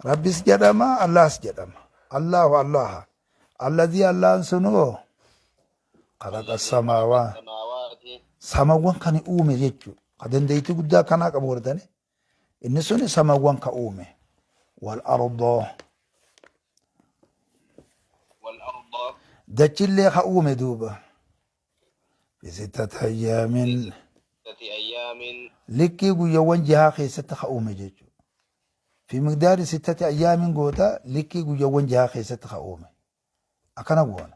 Rabbis jedhama, Allahs jedhama. Allahu Allaha. Alladhii Allahan sunoo khalaqa samaawaa. Samaawaati. Samawwan kan uume jechuudha. Ka dandeettii guddaa akkanaa qabu gartanii. Inni suni samawwan ka uume. Wal ardoo. Wal arda. Dachillee ka uume duuba. Fi sittati ayyaamin. Sittati ayyaamin. Likkii guyyawwan jahaa keessatti ka uume jechuudha. Fi miqdaari sittati ayyaamin goota likkii guyyawwan jahaa keessatti ka uume. Akkana goona.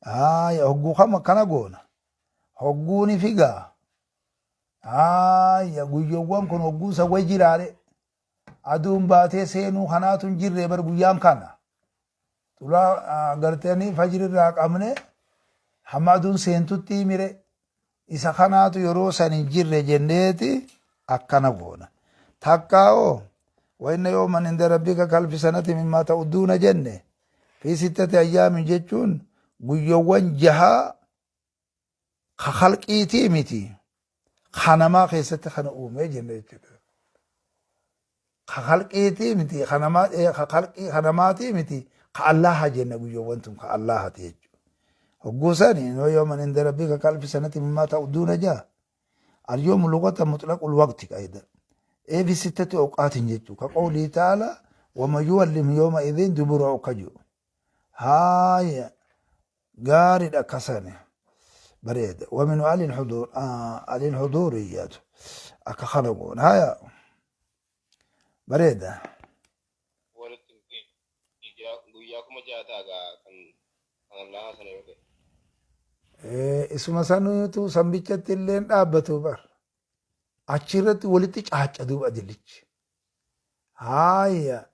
Haaya hogguu kam akkana goona. Hogguuni figaa. Haaya guyyawwan kun hogguu san way jiraare. Aduun baatee seenuu kanaatu hin jirre bar guyyaan kana. Xulaa gartanii fajri irraa qabne hamma aduun seentutti mire isa kanaatu yeroo san hin jirre jenneeti akkana goona. Takkaa hoo wa inna yawman inda rabbika kalfi sanati mimmaa ta'udduuna jenne fi sittati ayyaamin jechuun guyyawwan jahaa ka khalqiitii miti ka namaa keessatti kana uumee jenne jechuudha. Ka khalqiitii miti ka namaa ka khalqii ka namaatii miti ka Allaaha jenna guyyoowwan tun ka Allaahati jechuudha. Hogguu sani noo yooman inda rabbika kalfi sanati mimmaa ta'udduuna jaa. Al-yoomu lughatan mutlaqul waqti qayda. Ee fi sittati awqaatin jechuudha. Ka qawlii ta'ala wama yuwallim yooma idhin dubura ka jiru. Haaya gaaridha akkasani bareeda wamin alil huduur alil huduuriyyaatu akka kana goona haya bareeda. Walitti guyyaa 6000 ta'a gaa kan kan Allaha sana yoo ta'e. Isuma sanuutu sambichatti illee dhaabbatu bar achirratti walitti caacca duuba adillichi. Haaya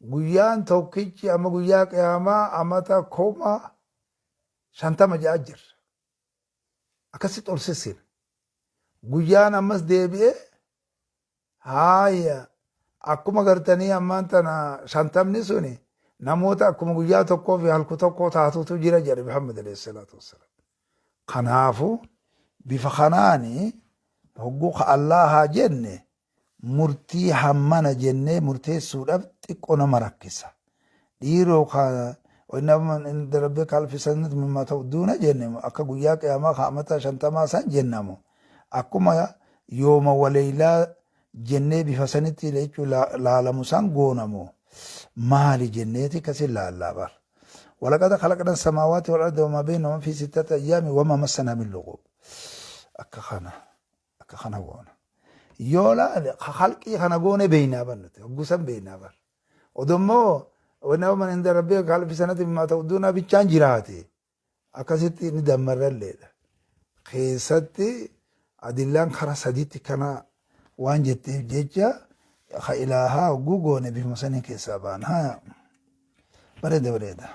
guyyaan tokkichi amma guyyaa qiyaamaa amata 50,000 ja'a jirra. Akkasitti ol sissina. Guyyaan ammas deebi'ee haaya akkuma gartanii ammaan tana shantamni suni namoota akkuma guyyaa tokkoo fi halku tokkoo taatutu jira jedhe Muhammad alayhi salaatu wassalaam. Kanaafu bifa kanaani hogguu ka Allaahaa jenne murtii hammana jennee murteessuudhaaf xiqqo nama rakkisa. Dhiiroo ka inda rabbika alfi sanati mimmaa ta'udduuna jenne akka guyyaa qiyaamaa ka amata shantamaa san jennamu akkuma yooma waleeylaa jennee bifa sanitti jechuu laalamu san goonamu maali jenneeti kasi laallaa bar. Walaqad khalaqna samaawaati wal arda wamaa baynahuma fi sittati ayyaami wamaa massanaa min luguub. Akka kana. Akka kana goona. Yoo laale ka khalqii kana goone beeynaa bar nuti. Hogguu san beeynaa bar. Odommoo wanna man inda rabbii ka alfi sanati mimmaa ta'udduunaa bichaan jiraate. Akkasitti ni dammarralleedha. Keessatti adillaan kara sadiitti kana waan jetteef jecha ka ilaahaa hogguu goone bifuma saniin keessaa baana. Haya. Bareeda bareeda.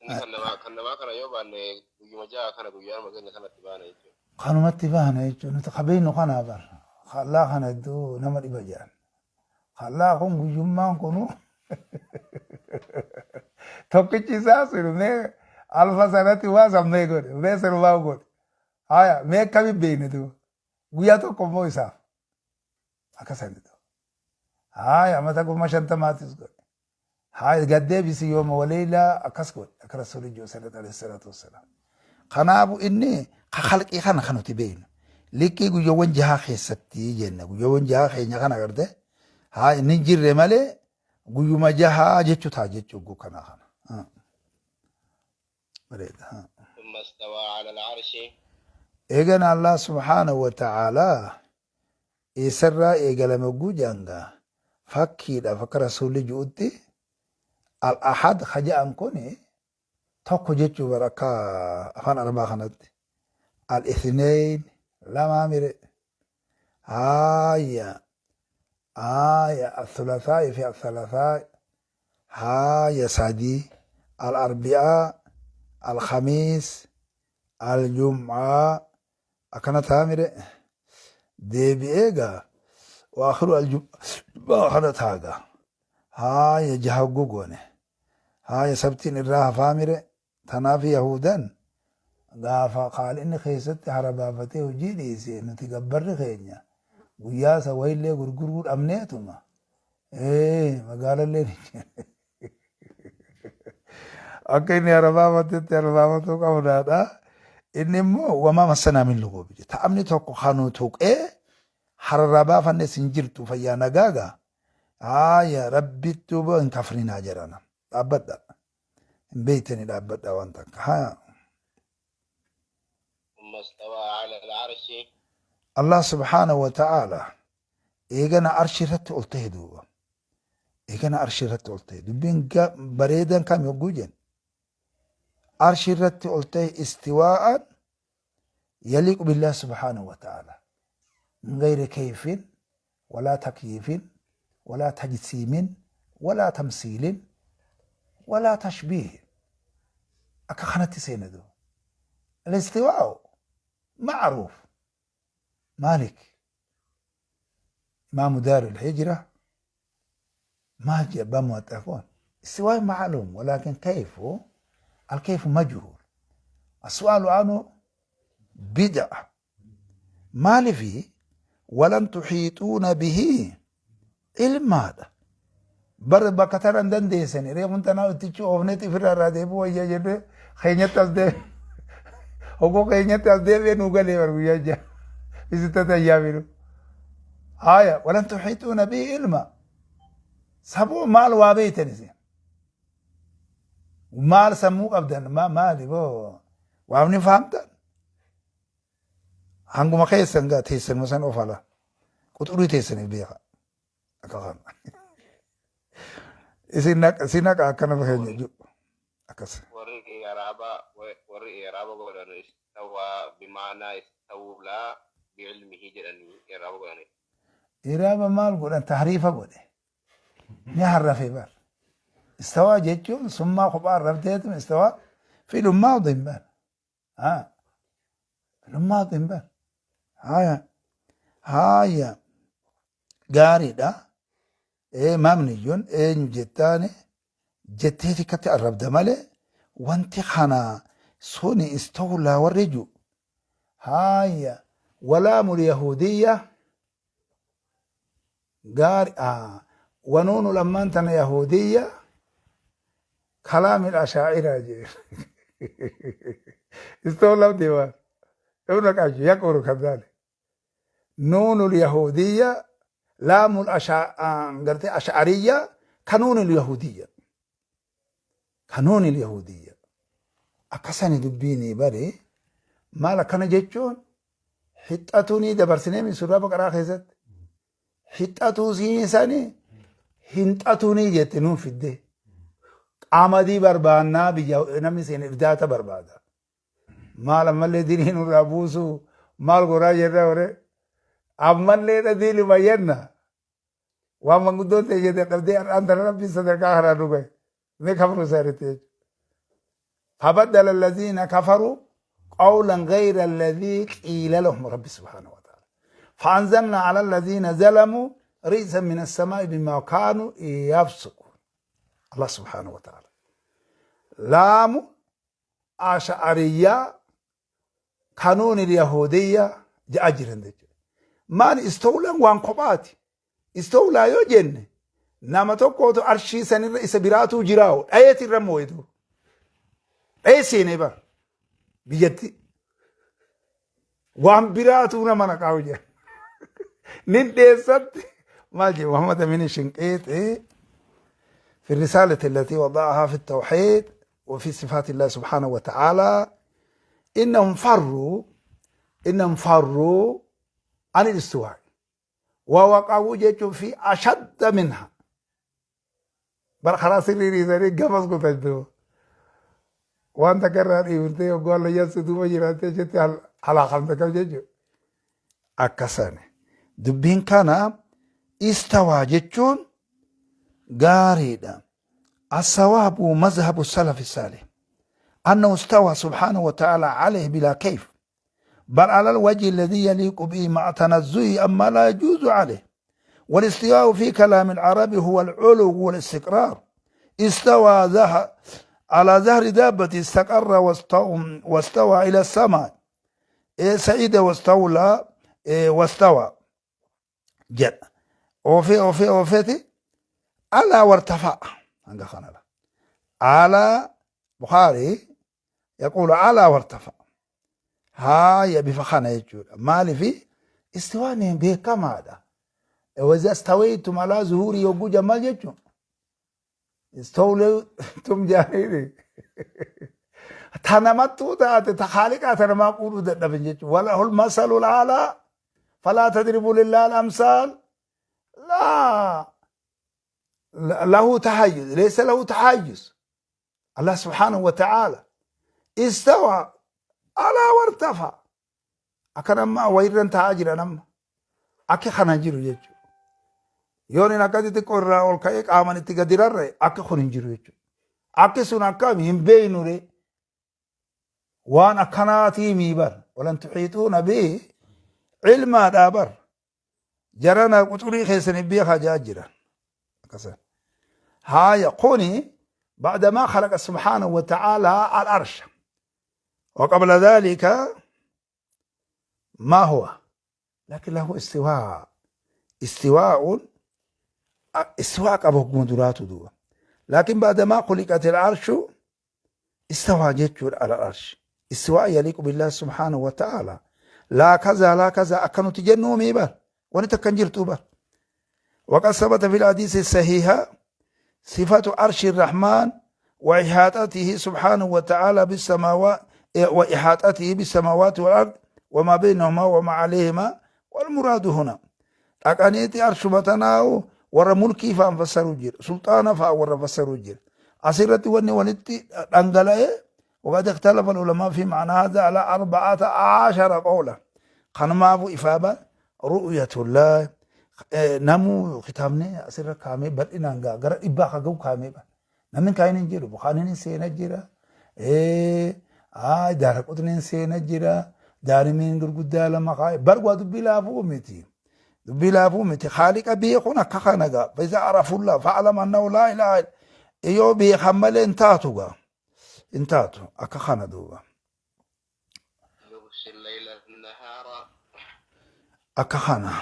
Inni kan namaa kana yoo baanne guyyuma ja'a kana guyyaanuma keenya kanatti baana jechuudha. Kanumatti baana jechuudha. Nuti ka beeknu kanaa bar. Khallaa kana iddoo nama dhiba jedhan. Khallaa kun guyyummaan kunu tokkichi isaa sun mee alfa sanatti waa sammee godhe mee sirbaa godhe. Haya mee akkami beekne duuba. Guyyaa tokko immoo isaaf. Akkasanitu. Haya mata 50,000tis godhe. Haa gad deebisi yooma waleeylaa akkas godhe akka rasuulli jiru sallallahu alaihi salaatu wassalaam. Kanaafu inni ka khalqii kana kan nuti beeknu liqqii guyyoowwan jahaa keessatti jenna guyyoowwan jahaa keenya kana garte haa inni hin jirre malee guyyuma jahaa jechuu ta'a jechuu guu kana kana. Bareeda. Thumma istawaa ala al-arshi. Eegan Allah subhaanahu wa ta'aalaa eessarraa eegalame hogguu jedhan gaa fakkiidhaaf akka rasuulli ju'utti Al-ahad ka je'an kuni tokko jechuu bar akka afaan arabaa kanatti. Al-ithnayn lamaa mire. Haaya. Haaya al-thulathaa fi al-thalathaa. Haaya sadii. Al-arbi'aa. Al-khamiis. Al-jum'aa. Akkana ta'a mire. Deebi'ee gaa. Waakhiru al-jum'aa kana ta'a gaa. Haaya jaha hogguu goone. Haaya sabtiin irraa hafaa mire. Tanaaf Yahudan gaafa kaalinni keessatti hara baafatee hojii dhiise nuti gabbarri keenya guyyaa san wayillee gurguruu dhabneetuma ee magaalallee akka inni hara baafatetti hara baafatuu qabnaadha. Inni immoo wamaa massanaa min luguubi jedhe. Ta'amni tokko kanu tuqee hararraa baafannes hin jirtu fayyaa nagaagaa. Haaya rabbittuu hin kafrinaa jedhana. Dhaabbadha. Hin beeytani dhaabbadha waan takka. Haa. Thumma istawaa ala al-arshi. Allah subhaanahu wa ta'ala eegana arshi irratti ol ta'e duuba. Eegana arshi irratti ol ta'e. Dubbiin bareedan kam yogguu jennu. Arshi irratti ol ta'e istiwaa'an yaliiqu billah subhaanahu wa ta'ala. Min gayri kayfin walaa takyiifin walaa tajsiimin walaa tamsiilin walaa tashbiihin. Akka kanatti seena duuba. Al-istiwaa'u ma'ruuf. Maalik imaamu daaru al-hijra maal jedhe abbaan muwaxxaa kun istiwaa ma'luum walaakin kayfu al-kayfu majhuul as-su'aalu anhu bid'a maalifi walan tuhiixuuna bihi ilmaadha bar bakka tana hin dandeessani reefun tanaa ittichi oofneeti ifirraa irraa deebi'u wayya jennee keenyatti as deebi hoggoo keenyatti as deebi'ee nuu galee bar guyyaa ja'a isittatti ayyaaminu haya walan tuhiixuuna bihi ilma saboo maal waa beeytan isin maal sammuu qabdan maali boo waamni fahamtan Hanguma keessan gaa teessanuma san of ala. Quxurii teessaniif beeka. Akka kana. Isin naqa si naqa akka nama keenya jiru. Akkas. Warri i'raaba warri i'raaba godhan istawaa bimaanaa istawlaa bi'ilmihi jedhanii i'raaba godhani. Iraaba maal godhan tahriifa godhe. Ni harrafe bar. Istawaa jechuun summaa kophaa harrafteetu istawaa fi'lun maadin bar. ها الماضي bar haya haya gaariidha ee mamniyyuun eenyu jettaani jetteeti akkatti arrabda malee wanti kana suni istawlaa warri ju haya walaamul yahudiyya gaari wanuunu lammaan tana yahudiyya kalaamil ashaa'iraa jee istawlaa deemaa ibnu qayyim yaqulu kadhalik nuunul yahudiyya laamul gartee ash'ariyya kanuunul yahudiyya kanuunil yahudiyya akkasani dubbiini bari maal akkana jechuun Hixxatuu ni dabarsinee mi suuraa baqaraa keessatti. Hixxatuu siisani hinxatuu ni jette nuun fidde. Qamadii barbaannaa biyya namni seen irdaata barbaada. Maal ammallee dilii nurraa buusu maal godhaa jenna hore. Ammallee dha diiluma jenna. Waan manguddoon ta'e jette dhabdee har'aan tana rabbiin sadarkaa kanaa nu gahe. Ni kafru isaaniitti jechuudha. فبدل الذين كفروا قولا غير الذي قيل لهم رب سبحانه وتعالى فأنزلنا على الذين ظلموا رئسا من السماء بما كانوا يفسقون الله سبحانه وتعالى لام أشعرية kanuun yahuudiyya ja'a jiran jechuudha. Maali istowlaan waan kophaati. Istowlaa yoo jenne nama tokkootu arshii sanirra isa biraatuu jiraa'u dhayeeti irra moo'itu. Dhayee seenee bara biyyatti waan biraatuu nama naqaa'u jira. Nin dheessatti maal jedhe Muhammad Amin Shinqiixi في الرسالة التي وضعها في التوحيد وفي صفات الله سبحانه وتعالى إنهم فروا إنهم فروا عن الاستواء ووقعوا جيتهم في أشد منها. Bar karaa sirrii dhiisanii gamas kutan jiru. Waan takka irraa dhiiftee yogguu hallayyaa si duuba jiraattee jetti halaakamte kam jechuudha. Akkasani. Dubbiin kana istawaa jechuun gaariidha. Assawaabu mazhabu salafi saalih. أنه استوى سبحانه وتعالى عليه بلا كيف بل على الوجه الذي يليق به مع تنزهه أما لا يجوز عليه والاستواء في كلام العرب هو العلو والاستقرار استوى ذه على ظهر دابة استقر واستوى إلى السماء سعيد واستولى واستوى جد أوفي أوفي أوفيتي على وارتفع على بخاري يقول على وارتفع هاي بفخانة يجور مالي في استواني بكما هذا وإذا استويتم على ظهوري يوجو جمال يجو استوليتم جاهلي تنمتو تاتي تخالق تنما قولوا دبن يجو وله المثل الأعلى فلا تضربوا لله الأمثال لا له تحيز ليس له تحيز الله سبحانه وتعالى استوى على وارتفع أكن ما ويرن تاجر نم أكي خنجر يجو يوني نكادي تقرا أول كأيك آمن تقدر أكي خنجر يجو أكي سنكا من بينوري وأنا كناتي ميبر ولن تحيطون به علما دابر جرانا قطري خيسن بيخا جاجرا هاي قوني بعدما خلق سبحانه وتعالى العرش وقبل ذلك ما هو لكن له استواء استواء استواء أبو قدرات دو لكن بعدما خلقت العرش استوى جتشور على العرش استواء يليق بالله سبحانه وتعالى لا كذا لا كذا أكنوا تجنوا ميبر ونتكنجر توبر وقد ثبت في الحديث الصحيح صفة عرش الرحمن وإحاطته سبحانه وتعالى بالسماوات وإحاطته بالسماوات والأرض وما بينهما وما عليهما والمراد هنا أكانيتي عرش متناو ور ملكي فانفسروا جير سلطانة فور فسروا جير أسيرتي وني ونتي أنقلأ وقد اختلف العلماء في معنى هذا على 14 قولا خنمافو إفابة رؤية الله namuu kitaabni asirra kaa'amee bal'inaan gara dhibbaa ka gahu kaa'amee bara. Namni kaa'in hin jiru. Bukaaniin seena jira. Daaraqutniin seena jira. Daarimiin gurguddaa lama kaa'e. Bar waa dubbii laafuu miti. Dubbii laafuu miti. Haaliqa beekuun akka kana gaa. Fa'iza arafullaa fa'alam annahu laa ilaaha yoo beekan malee hin taatu gaa. Hin taatu akka kana duuba. يغشي الليل النهار Akka kana.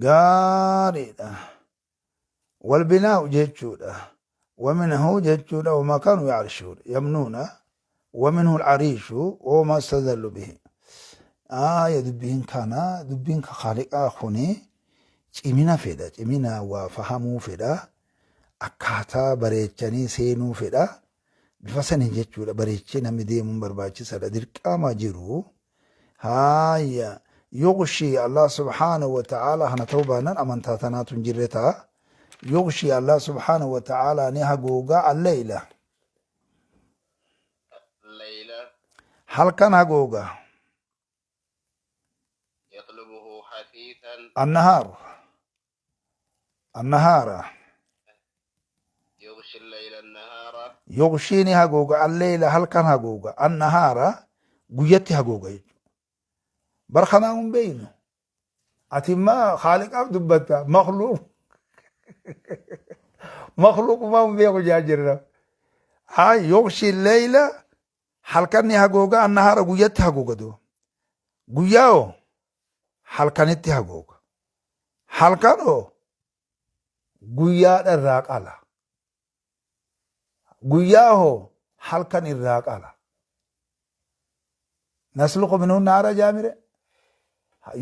Gaariidha. والبناء جتشودا ومنه جتشودا وما كانوا يعرشون يمنون ومنه العريش وما استدلوا به آية دبين كان دبين خالق آخوني cimina fedha cimina waa fahamuu fedha akkaataa bareechanii seenuu fedha bifa saniin jechuudha bareechee namni deemuun barbaachisaadha dirqama jiru haaya yughshii Allah subhaanahu wa ta'ala hana ta'uu baannaan amantaa tanaatu hin jirre ta'a yughshii Allah subhaanahu wa ta'ala ni hagoogaa alleyla الليل halkan hagooga يطلبه حثيثا annahaar annahaara يغشي الليل النهار yughshii ni hagooga alleyla halkan hagooga annahaara guyyatti hagooga jechuudha bar kanaa hin beeynu ati immaa khaaliqaaf dubbatta makhluuq makhluuqumaa hin beeku jaa jirra haa yughshi leyla halkan ni hagooga annahaara guyyatti hagooga duuba guyyaa hoo halkanitti hagooga halkan hoo guyyaadha irraa qala guyyaa hoo halkan irraa qala nasluqu minhu naara jaamire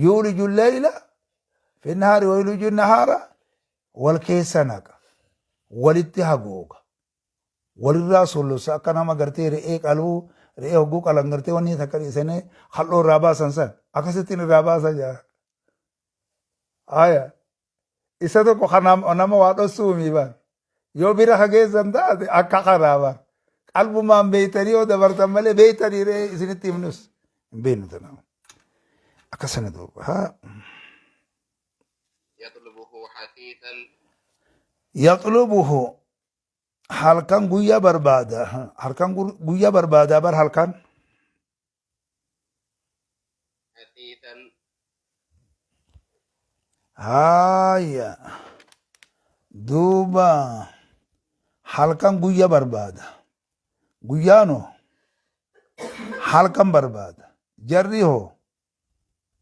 yuuliju leyla fi nahaari wa yuuliju nahaara wal keessa naqa walitti hagooga walirraa sollosa akka nama gartee re'ee qaluu re'ee hogguu qalan gartee wanni takka dhiisanii halloo irraa baasan san akkasittiin irraa baasan jaa aya isa tokko kan nama waa dhossuumi baan Yoo bira hageessan taate akka kanaa bar. Qalbumaan beeytanii yoo dabartan malee beeytanii ree isinitti himnus hin beeknu tanaaf. Akkasana duuba. Haa. Yaxlubuhu hasiisan. Yaxlubuhu halkan guyyaa barbaada. Halkan guyyaa barbaada bar halkan. Hasiisan. Haaya. Duuba halkan guyya barbaada. Guyyaanoo halkan barbaada. Jarri hoo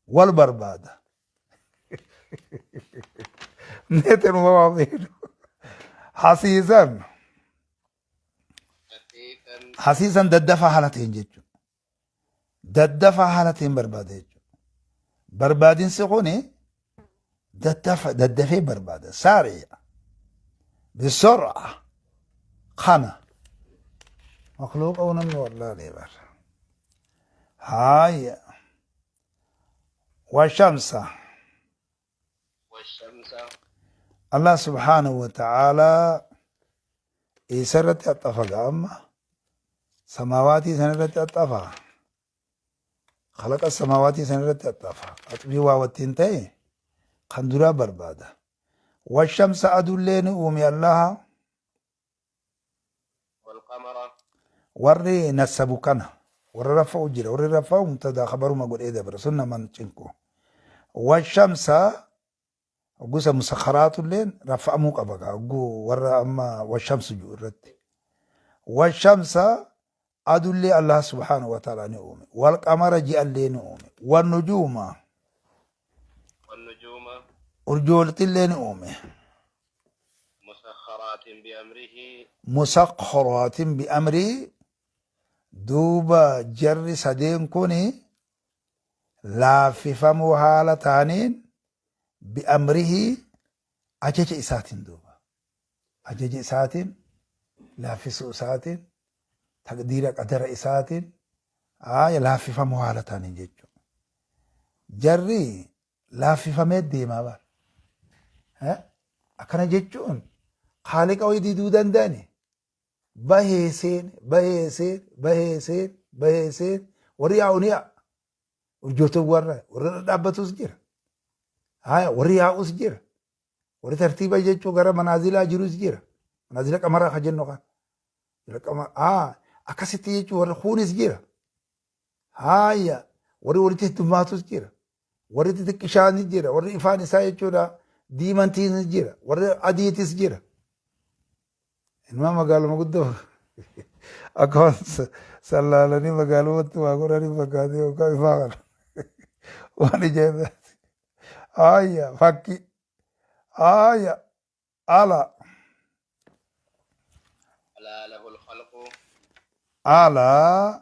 wal barbaada. Meeteen waa beeku. Hasiisan. Hasiisan. Hasiisan daddafaa haala ta'een jechuudha. Daddafaa haala ta'een barbaada jechuudha. Barbaadinsi kuni daddafa daddafee barbaada. Saari'a. Bisur'a. Kana. Makluuqa namni wallaalee bara. Haaya. Washamsa. Washamsa. Allah subhaanahu wa ta'ala eessa irratti axxafa ga'a amma? Samaawaatii san irratti axxafa. Khalaqa samaawaatii san irratti axxafa. Axfii waa wattiin ta'e kan duraa barbaada. Washamsa aduullee ni uume Allaha. Walqamara. Warri nassabu kana warra rafa'u jira. Warri rafa'u mubtadaa khabaruma godhee dabra. Sun naman cinqu. Washamsa gosa musakharaatulleen rafa'amuu qaba gaa hogguu warra amma washamsu jiru irratti. Washamsa adullee Allah subhaanahu wa ta'ala ni uume. Wal qamara ji'allee ni uume. Wal nujuuma Wannujuuma. urjooltillee ni uume. Musakharaatin bi'amrihi. Musakharaatin bi'amrii duuba jarri sadeen kuni laaffifamuu haala ta'aniin bi'amrihi ajaja isaatiin duuba ajaja isaatiin laaffisuu isaatiin taqdiira qadara isaatiin aaya laaffifamuu haala ta'aniin jechuudha. Jarri laaffifamee deemaa bara. Akkana jechuun haaliqa wayii diduu danda'ani. Bahee seen bahee seen bahee seen bahee seen warri yaa'u ni yaa'a. Urjoota warra warra dhadhaabbatus jira. Haya warri yaa'us jira. Warri tartiiba jechuun gara manaazilaa jirus jira. Manaazila qamaraa kan jennu kan. Akkasitti jechuun warri kuunis jira. Haya warri walitti heddumaatus jira. Warri xixiqqishaanis jira. Warri ifaan isaa jechuudha diimantiinis jira. Warri adiitis jira. Ilmaa magaaluma guddoo akka waan sallaalanii magaalumatti waa godhanii fakkaatee yookaan ifaa kana waan ijaa'ibaati. Haaya fakki haaya ala. Alaa lahul khalqu. Alaa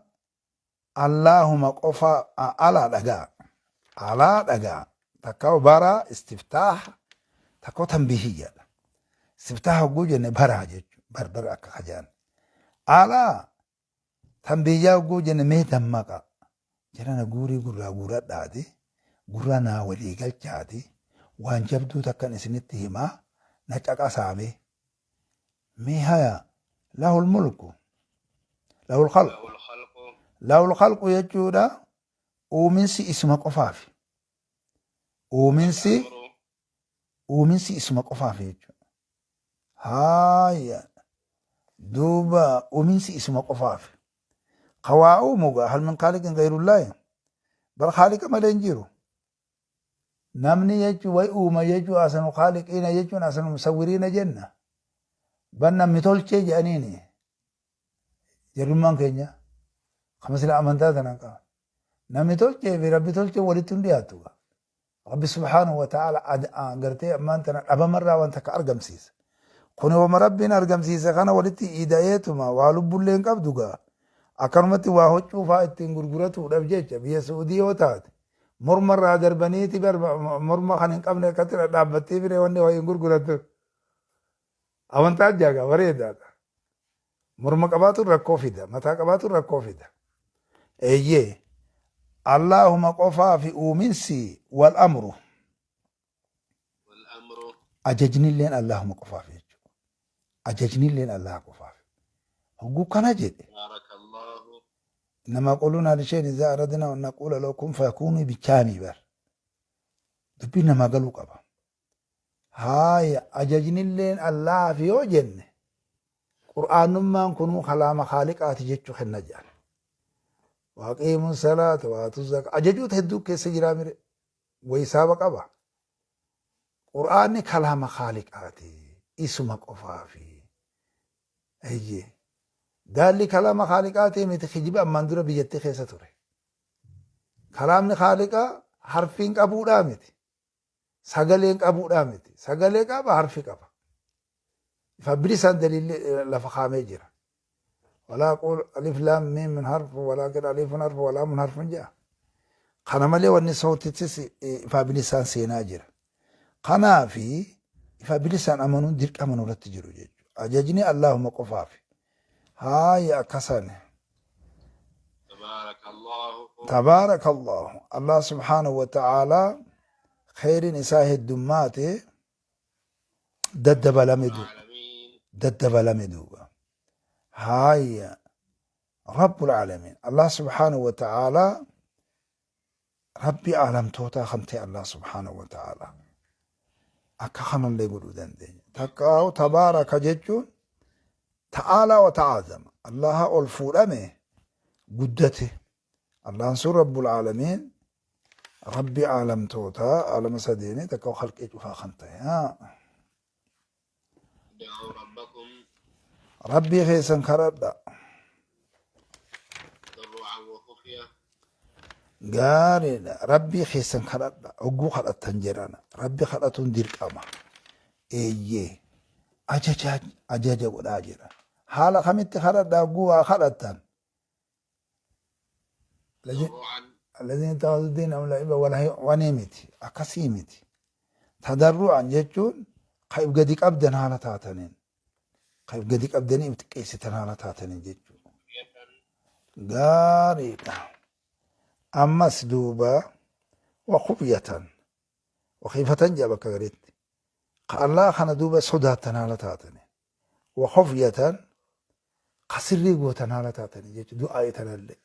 Allaahuma qofa alaa dhagaa alaa dhagaa takka bara istiftaaha takka tanbihiyyaadha. Istiftaaha hogguu jenne baraa jechuudha barbar akka kajaan. Alaa tanbihiyyaa hogguu jenne mee dammaqa jarana guurii gurraa guuradhaati gurra naa walii galchaati waan jabduu takkan isinitti himaa na caqasaame mee haya lahul mulku lahul khalqu Lahul khalqu. lahul khalqu jechuudha uuminsi isuma qofaafi uuminsi Amru. uuminsi isuma qofaafi jechuudha haaya duuba uuminsi isuma qofaafi ka waa uumu gaa hal min khaaliqin ghayrullaahi bar khaaliqa malee hin jiru Namni jechuun way uuma jechuun asanu khaaliqiina jechuun asanu musawwiriina jenna. Ban namni tolchee jedhaniini. Jarrummaan keenya kama sila amantaa tanaan qaba. Namni tolchee fi rabbi tolchee walitti hin dhiyaatu. Rabbi subhaanahu wa ta'ala gartee ammaan tana dhabamarraa waan takka argamsiisa. Kuni wama rabbiin argamsiise kana walitti ida'eetuma waa lubbullee hin qabdu gaa. Akkanumatti waa huccuu faa ittiin gurguratuudhaaf jecha biyya Su'udii yoo taate morma irraa darbaniiti bar morma kan hin qabne akkatti dhadhaabbattee bire wanni waa hin gurgurattu. Amantaa jaaga bareedaadha. Morma qabaatuun rakkoo fida, mataa qabaatuun rakkoo fida. Eeyyee. Allaahuma qofaa fi uuminsi wal amru. Wal amru. Ajajnilleen Allaahuma qofaaf jechuudha. Ajajnilleen Allaha qofaaf. Hogguu kana jedhe. Baarakallahu. Innamaa qulunaa lishay'in izaa aradnaa an naquula lahu kun fayakuunu bichaamii bar. Dubbiin namaa galuu qaba. Haaya ajajnilleen Allahaaf yoo jenne Qur'aanummaan kunuu kalaama khaaliqaati jechuu kenna jedhan. Waaqiimu salaata waatu zaka ajajoota hedduu keessa jiraa mire wayisaaba qaba. Qur'aanni kalaama khaaliqaati isuma qofaafi. Eeyyee. Daalli kalaama khaaliqaatii miti kijiba ammaan dura biyyattii keessa ture. Kalaamni khaaliqaa harfiin qabuudhaa miti. Sagaleen qabuudhaa miti. Sagalee qaba harfi qaba. Ifa bilisaan daliilli lafa kaamee jira. Walaa quul alif laam miim min harf walaakin alifun harf walaamun harfun jedha. Kana malee wanni sawtittis ifaa bilisaan seenaa jira. Kanaafi ifaa bilisaan amanuun dirqama nurratti jiru jechuudha. Ajajni Allahuma qofaafi. Haaya akkasani. Tabaarakallahu. Tabaarakallahu. Allah subhaanahu wa ta'aalaa kheyriin isaa heddummaate daddabalame duuba. Aalamiin. Daddabalame duuba. Haaya. Rabbul Aalamiin. Allah subhaanahu wa ta'aalaa Rabbii aalamtootaa kan ta'e Allah subhaanahu wa ta'aalaa. Akka kanallee godhuu dandeenya. Takkaa'u tabaaraka jechuun ta'aalaa wa ta'aazama. Allaha ol fuudhame guddate. Allahan sun Rabbul Aalamiin Rabbii aalamtootaa aalama sadeenii takka khalqii cufaa kan ta'e. Da'uu rabbakum Rabbii keessan kadhadha. tadarru'an wa khufya. Gaariidha. Rabbii keessan kadhadha. Hogguu kadhattan jedhana. Rabbi kadhatuun dirqama. Eeyyee. Ajaja ajaja godhaa jira. Haala kamitti kadhadha hogguu waa kadhattan? Tadarru'an. Alladhiina ittakhadhu diinahum la'iba wanii miti. Akkasii miti. Tadarru'an jechuun ka if gadi qabdan haala taataniin. Ka if gadi qabdanii if xiqqeessitan haala taataniin jechuudha. Gaariidha. Ammas duuba wakufyatan. Wakiifatan jedha bakka gariitti. Ka Allah kana duuba sodaattan haala taataniin. Wakufyatan ka sirrii gootan haala taataniin jechuudha. Du'aa'ii tanallee.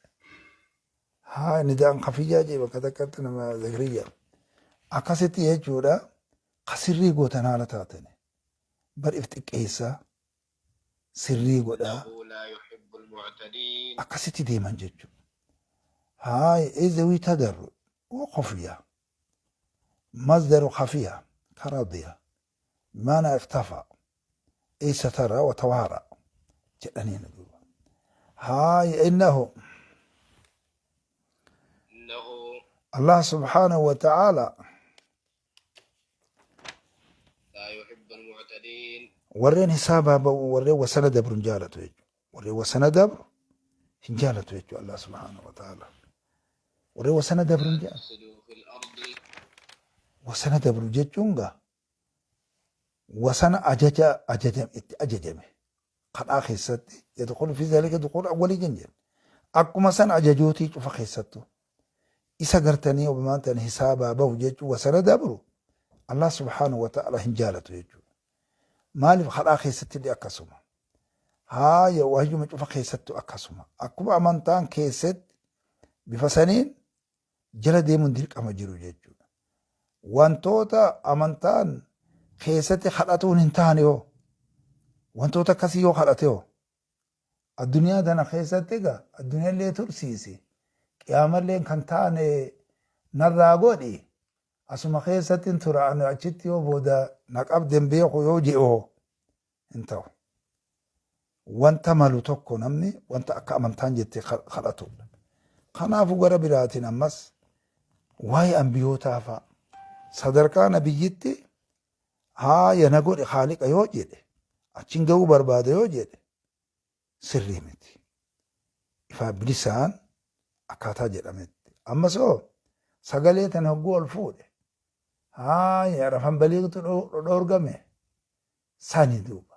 Haa nidaan kafiyyaa jee bakka takkatti nama zakiriyya. Akkasitti jechuudha ka sirrii gootan haala taataniin. Bar if xiqqeessaa sirrii godhaa Innahu laa yuhibbul mu'tadiin. Akkasitti deeman jechuudha. Haay izwi tadarru wa khufiya masdaru khafiya karadiya bimaanaa ikhtafa ay satara wa tawaara jedhaniin duuba. Haay innahu Innahu Allah subhaanahu wa ta'ala laa yuhibbul mu'tadiin. Warreen hisaabaa ba'u warreen wasana dabru hin jaalatu jechuudha. Warreen wasana dabru hin jaalatu jechuudha Allah subhaanahu wa ta'ala. Warreen wasana dabru hin Laa jaalatu. tufsiduu fil ardi. Wasana dabru jechuun gaa wasana ajaja ajajame itti ajajame kadhaa keessatti yadkhulu fi zalika dukhul awwalii jenjen akkuma san ajajootii cufa keessattu isa gartanii obumaan tan hisaabaa bahu jechuun wasana dabru Allah subhaanahu wa ta'ala hin jaalatu jechuudha. Maaliif kadhaa keessatti illee akkasuma. Haaya wahyuma cufa keessattu akkasuma. Akkuma amantaan keessatti bifa saniin jala deemuun dirqama jiru jechuudha. Wantoota amantaan keessatti kadhatuun hin taane hoo wantoota akkasii yoo kadhate hoo addunyaa tana keessatti egaa addunyaallee tursiisi qiyaamallee kan taane narraa godhi asuma keessatti hin tura ani achitti yoo booda na qabde hin beeku yoo je'e hoo hin ta'u. Wanta malu tokko namni wanta akka amantaan jette kadhatudha. Kanaafuu gara biraatiin ammas waa'ee ambiyootaa fa'a sadarkaa nabiyyitti haaya na godhe haaliqa yoo jedhe achiin ga'uu barbaada yoo jedhe sirrii miti. Ifaa bilisaan akkaataa jedhametti. Ammas hoo sagalee tana hogguu ol fuudhe haaya rafan baliiqtu dhoorgame sani duuba.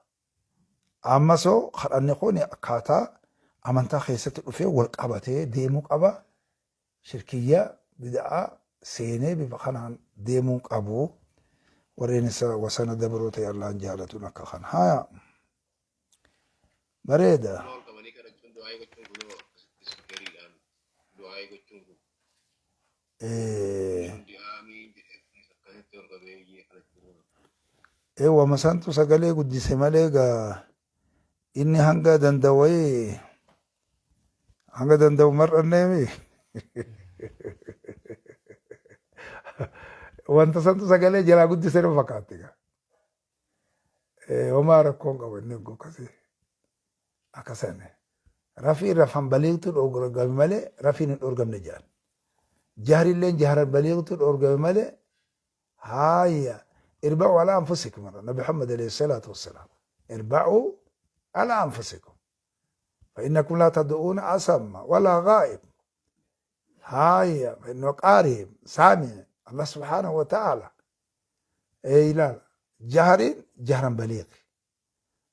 Ammas hoo kadhanni kun akkaataa amantaa keessatti dhufee wal qabatee deemuu qaba. Shirkiyyaa bida'aa seenee bifa kanaan deemuu qabu. Warreen isa wasana dabroo ta'e Allahan jaalatuun akka kana. Haaya. Bareeda. Fuula ol qabanii kadhachuun du'aa'ii gochuun kunoo akkasitti ispiikeriidhaan du'aa'ii gochuun kun namni hundi aamiin jedhee kunis akkasitti ol qabee iyyee kadhachuu kun. Wama santu sagalee guddise malee gaa inni hanga danda'u wayii hanga danda'u mar'anneemi. Wanta santu sagalee jalaa guddise nu fakkaatti gaa. Homaa rakkoon qabu inni akkasii akkasani. Rafii rafan baliiqtu dhoorgame malee rafiin hin dhoorgamne jedhan. Jahrilleen jaharan baliiqtu dhoorgame malee haaya irba'u ala anfusikum Nabi Muhammad alayhi salaatu wassalaam. Irba'u ala anfusikum. فإنكم لا تدعون أصم ولا غائب هاي فإنه قارئ سامع الله سبحانه وتعالى إيه لا جهر جهرا بليغ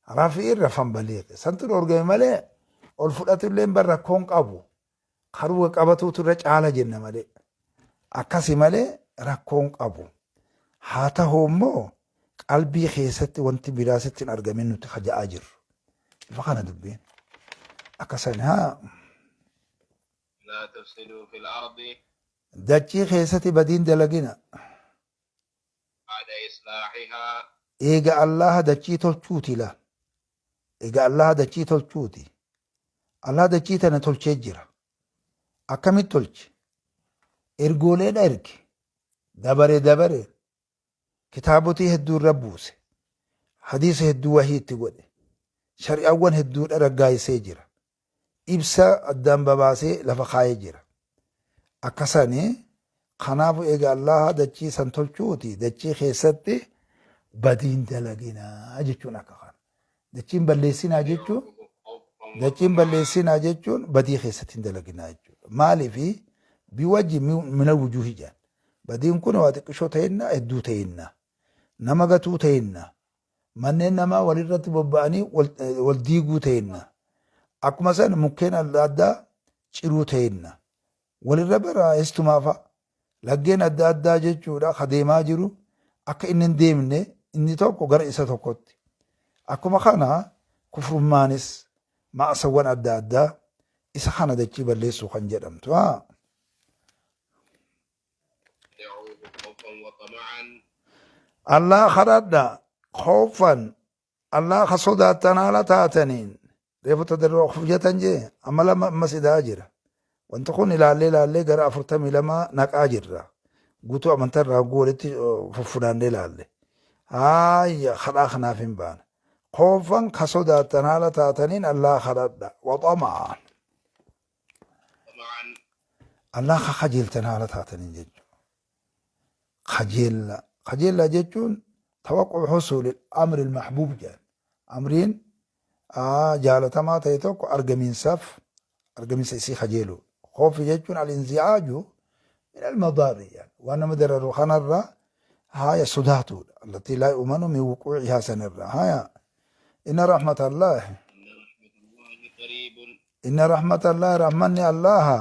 رفيع رفا بليغ سنت الأورجامي مالي والفرقة اللي برا كون قابو خروج قبتو ترج على جنة مالي أكاسي مالي ركون قابو حتى هم قلبي خيست وانت براست أرجمين نتخجأ أجر فخنا دبين أكاسن ها لا تفسدوا في الأرض dachii keessatti badiin dalagina بعد إصلاحها eega Allaha dachii tolchuuti la eega Allaha dachii tolchuuti Allah dachii tana tolchee jira akkamitti tolche ergooleedha erge dabare dabare kitaabotii hedduu irra buuse hadiisa hedduu wahii itti godhe shari'aawwan hedduudha raggaayisee jira ibsa addaan babaasee lafa kaayee jira akkasanii kanaafu eega Allaha dachii san tolchuuti dachii keessatti badiin dalaginaa jechuun akka kana dachiin balleessinaa jechuun خوفا dachiin وطمعا balleessinaa jechuun badii keessatti hin dalaginaa jechuudha. Maaliifi biwajji mina wujuuhi jedhan. Badiin kun waa xiqqishoo ta'inna hedduu ta'inna nama gatuu ta'inna manneen namaa walirratti bobba'anii wal diiguu ta'inna akkuma san mukkeen adda addaa ciruu ta'inna walirra bara eestumaa fa'a laggeen adda addaa jechuudha ka deemaa jiru akka inni hin deemne inni tokko gara isa tokkotti. Akkuma kana kufrummaanis ma'asawwan adda addaa isa kana dachii balleessuu kan jedhamtu. Haa. دعوه خوفا وطمعا Allah kadhadha khoofan Allah ka sodaattan haala taataniin reefu tadarruu khufjatan jee amma lama ammas idaa jira. Wanti kun ilaallee ilaallee gara 42 naqaa jirra. Guutuu amantaa irraa walitti fuffunaannee ilaalle. Haayya kadhaa kanaaf hin baana. Khoofan ka sodaattan haala taataniin Allah kadhadha. Waxamaan. طمعا Allah ka kajeeltan haala taataniin jechuudha. Kajeella. Kajeella jechuun tawaqqu husuuli amri mahbuub jedhan. Amriin jaalatamaa ta'e tokko argamiinsaaf argamiinsa isii kajeelu. Khoofi jechuun al-inzi'aaju min al-madaari jedhan. Waan nama dararu kanarraa haaya sodaatuudha. Allatii laa yu'manu min wuquucihaa sanirraa. Haaya inna rahmatallahi إن رحمة الله قريب inna rahmatallahi rahmanni Allaha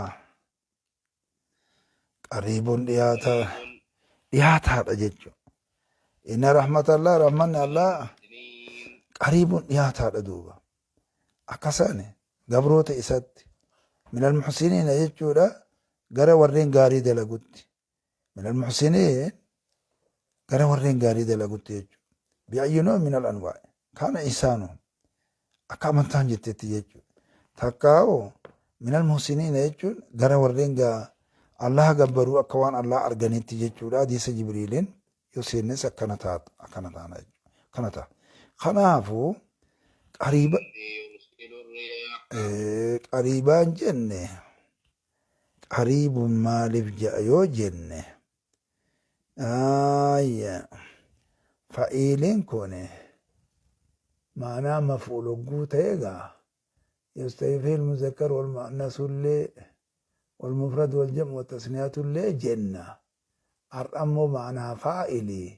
qariibun dhiyaataa قريب dhiyaataadha jechuudha. Inna rahmatallahi rahmanni Allaha المحسنين qariibun dhiyaataadha duuba. Akkasani gabroota isatti minal muhsiniina jechuudha gara warreen gaarii dalagutti. Minal muhsiniin gara warreen gaarii dalagutti jechuudha. Bi'ayyi noo minal anwaa'i. Kaana isaanu akka amantaan jettetti jechuudha. Takkaa'u minal muhsiniina jechuun gara warreen Allah gabbaruu akka waan Allah arganitti jechuudha. Hadiisa Jibriiliin yoo seennes akkana taata akkana taana jechuudha. Akkana ta'a. Kanaafuu qariiba يرسل الرياح qariibaan jenne qariibun maaliif ja'a yoo jenne ayya fa'iiliin kun ma'anaa maf'uul hogguu ta'e egaa yastawi fihi al-muzakkar wal mu'annas illee wal mufrad wal jam'u wat tasniyatu illee jenna har'a immoo ma'anaa faa'ilii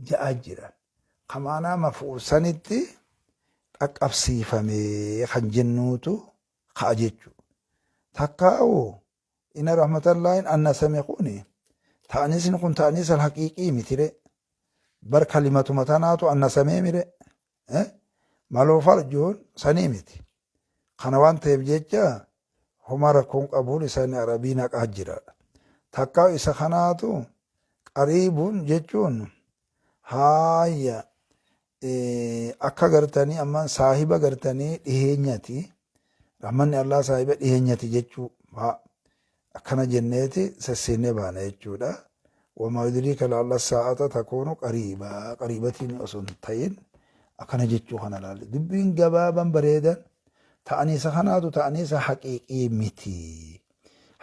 ja'a jira ka ma'anaa maf'uul sanitti qaqqabsiifamee kan jennuutu ka'a jechuudha. Takkaa'u inna rahmatallaahin anna same kuni ta'anisni kun ta'anis alhaqiiqii mitire bar kalimatuma tanaatu anna samee mire. Maloo farjuun sanii miti. Kana waan ta'eef jecha homaa rakkoon qabuun isaanii arabiin haqaa jiraadha. Takkaa isa kanaatu qariibuun jechuun haaya akka gartanii ammaan saahiba gartanii dhiheenyati. Rahmanni Allah saahiba dhiheenyati jechuu faa akkana jenneeti sesseennee baana jechuudha. Wamaa yudriika la'alla saa'ata takuunu qariibaa qariibatiin osoo hin ta'in akkana jechuu kana laale. Dubbiin gabaaban bareedan ta'aniisa kanaatu ta'aniisa haqiiqii miti.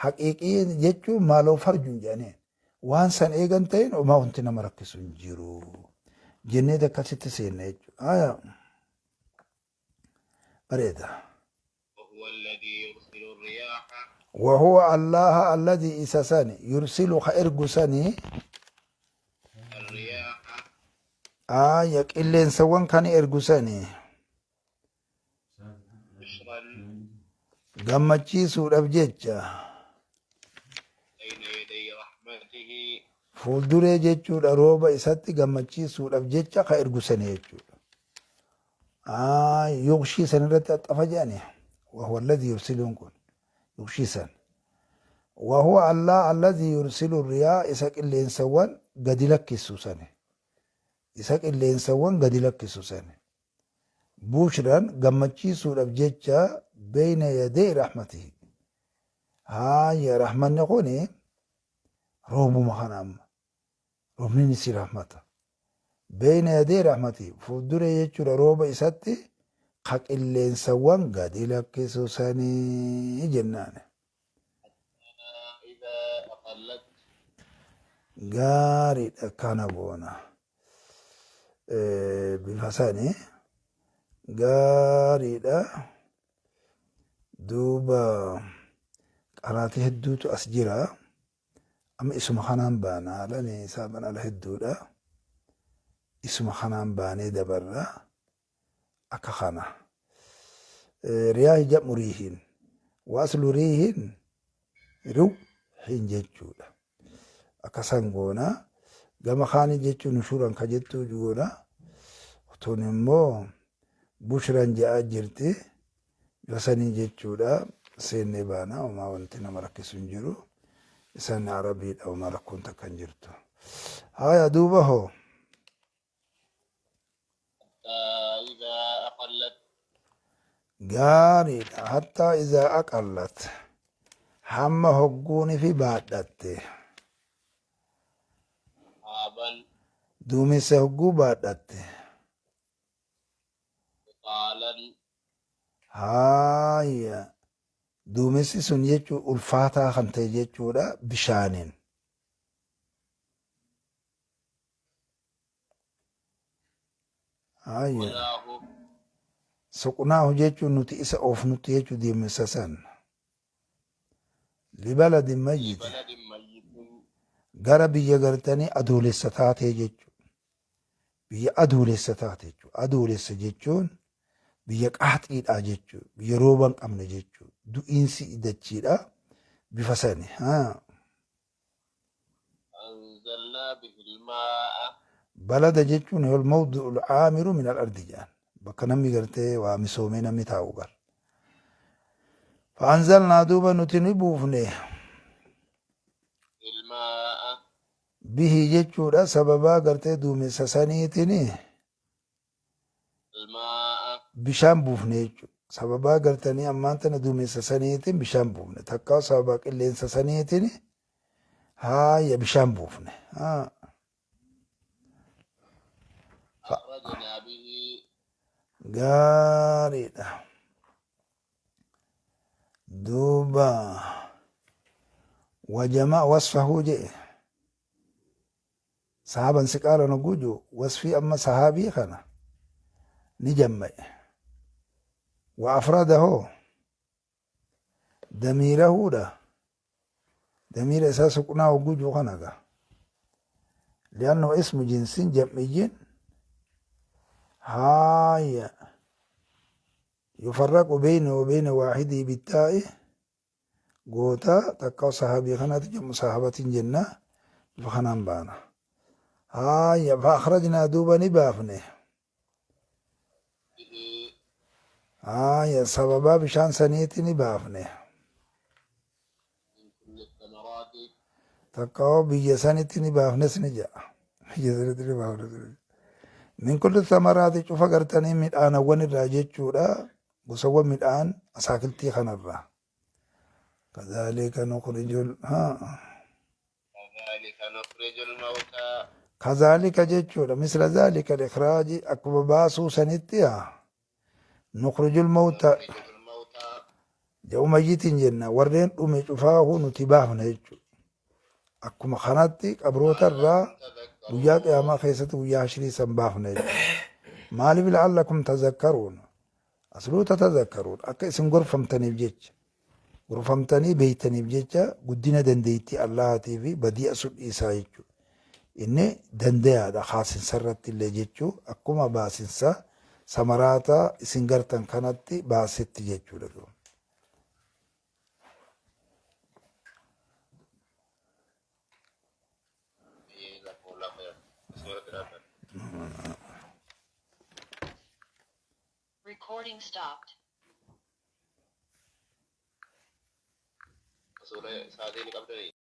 Haqiiqii jechuun maaloo farjuun jedhanii waan san eegan ta'in homaa wanti nama rakkisu hin jiru. Jenneeti akkasitti seenna jechuudha. Aya. Bareeda. وهو الذي يرسل الرياح وهو الله الذي إسسني يرسل خير سني الرياح آية قلين سوان كان إرجسني بشرا gammachiisuudhaaf jecha بين يدي رحمته fuulduree jechuudha rooba isatti gammachiisuudhaaf jecha ka ergusani jechuudha. Yuqshii san irratti axxafa jedhani wahuwa alladhi yursiluun kun yuqshii san. Wahuwa Allah alladhi yursilu riyaa isa qilleensawwan gadi lakkisu sani. Isa qilleensawwan gadi lakkisu sani. Bushran gammachiisuudhaaf jecha beeyna yadee rahmatihi. Haaya rahmanni kuni roobuma kana amma. Roobni si rahmata. Beeyna yadee rahmatihi fuulduree jechuudha rooba isatti ka qilleensawwan gadi lakkisu sanii jennaan. إذا أقلت Gaariidha kana goona. Bifa sanii gaariidha. Duuba qaraatii hedduutu as jira. Amma isuma kanaan baana haalaan isaaban ala hedduudha. Isuma kanaan baanee dabarra akka kana. Riyaahi jam'u riihin. Wa aslu riihin ruuhin jechuudha. Akka san goona. Gama kaanii jechuun nushuran ka jettuu goona. Tun immoo bushran je'aa jirti. Bifa sanii jechuudha. Seennee baana homaa wanti nama rakkisu hin jiru. Isaan arabiidha homaa rakkoon takka hin jirtu. Haya duuba hoo. حتى إذا أقلت Gaariidha. Hattaa izaa aqallat. Hamma hogguuni fi baadhatte. سحابا Duumessa hogguu baadhatte. ثقالا Haaya. Duumessi sun jechuun ulfaataa kan ta'e jechuudha bishaaniin. Haaya. سقناه Suqnaahu jechuun nuti isa oofnutti jechuu duumessa san. Libaladin mayyit. لبلد ميت Gara biyya gartanii adoolessa taatee jechuudha. Biyya adoolessa taate jechuudha. Adoolessa jechuun biyya qaaxiidha jechuudha. Biyya rooba hin qabne jechuudha. Du'iinsi dachiidha. Bifa sani. أنزلنا به الماء Balada jechuun wal mawdu'ul aamiru min al-ardi jedhan. Bakka namni gartee waa misoomee namni taa'u gal. Fa'anzalnaa duuba nuti ni buufne الماء bihi jechuudha sababaa gartee duumessa saniitiin الماء bishaan buufne jechuudha. Sababaa gartanii ammaan tana duumessa saniitiin bishaan buufne. Takkaa sababaa qilleensa saniitiin haaya bishaan buufne. أخرجنا به Gaariidha. Duuba wajamaa wasfahuu jedhe. Sahaaban si qaala nogguu wasfii amma sahaabii kana ni jamma'e. Wa afradahu damiirahuudha. Damiira isaa suqnaa hogguu jiru kana gaa. لأنه اسم جنس جمعي هاي يفرق بينه وبين واحده بالتاء قوتا تكا صحابي خنات جمع صحابة جنة فخنان بانا هاي فأخرجنا دوبا نبافنه به Haaya sababaa bishaan saniiti ni baafne. من كل الثمرات. Takka hoo biyya sanitti ni baafnes ni ja'a. Biyya sanitti ni baafnes ni ja'a. Min kulli thamaraati cufa gartanii midhaanawwan irraa jechuudha. Gosawwan midhaan asaakiltii kanarraa. Kazaalika nukhrijul haa. كذلك نخرج الموتى. Kazaalika jechuudha. Misla zaalika al-ikhraaji akkuma baasuu sanitti haa. Nukhrijul mawta نخرج الموتى. jedhu mayyitiin jenna. Warreen dhume cufaahuu nuti baafna jechuudha. Akkuma kanatti qabroota irraa لعلكم guyyaa تذكرون. qiyaamaa keessatti guyyaa hashirii san baafna jechuudha. Maaliif la'allakum tazakkaruun? Asluu tatazakkaruun akka isin gorfamtaniif jecha. Gorfamtanii beeytaniif jecha guddina dandeettii Allahaatii fi badii sun dhiisaa jechuudha. Inni dandayaadha kaasinsa irratti illee jechuu akkuma baasinsa samaraata isin gartan kanatti baasetti jechuudha. جزاكم الله خير. سورة الأنفال. Recording stopped. Suura isaatiin qabdanii.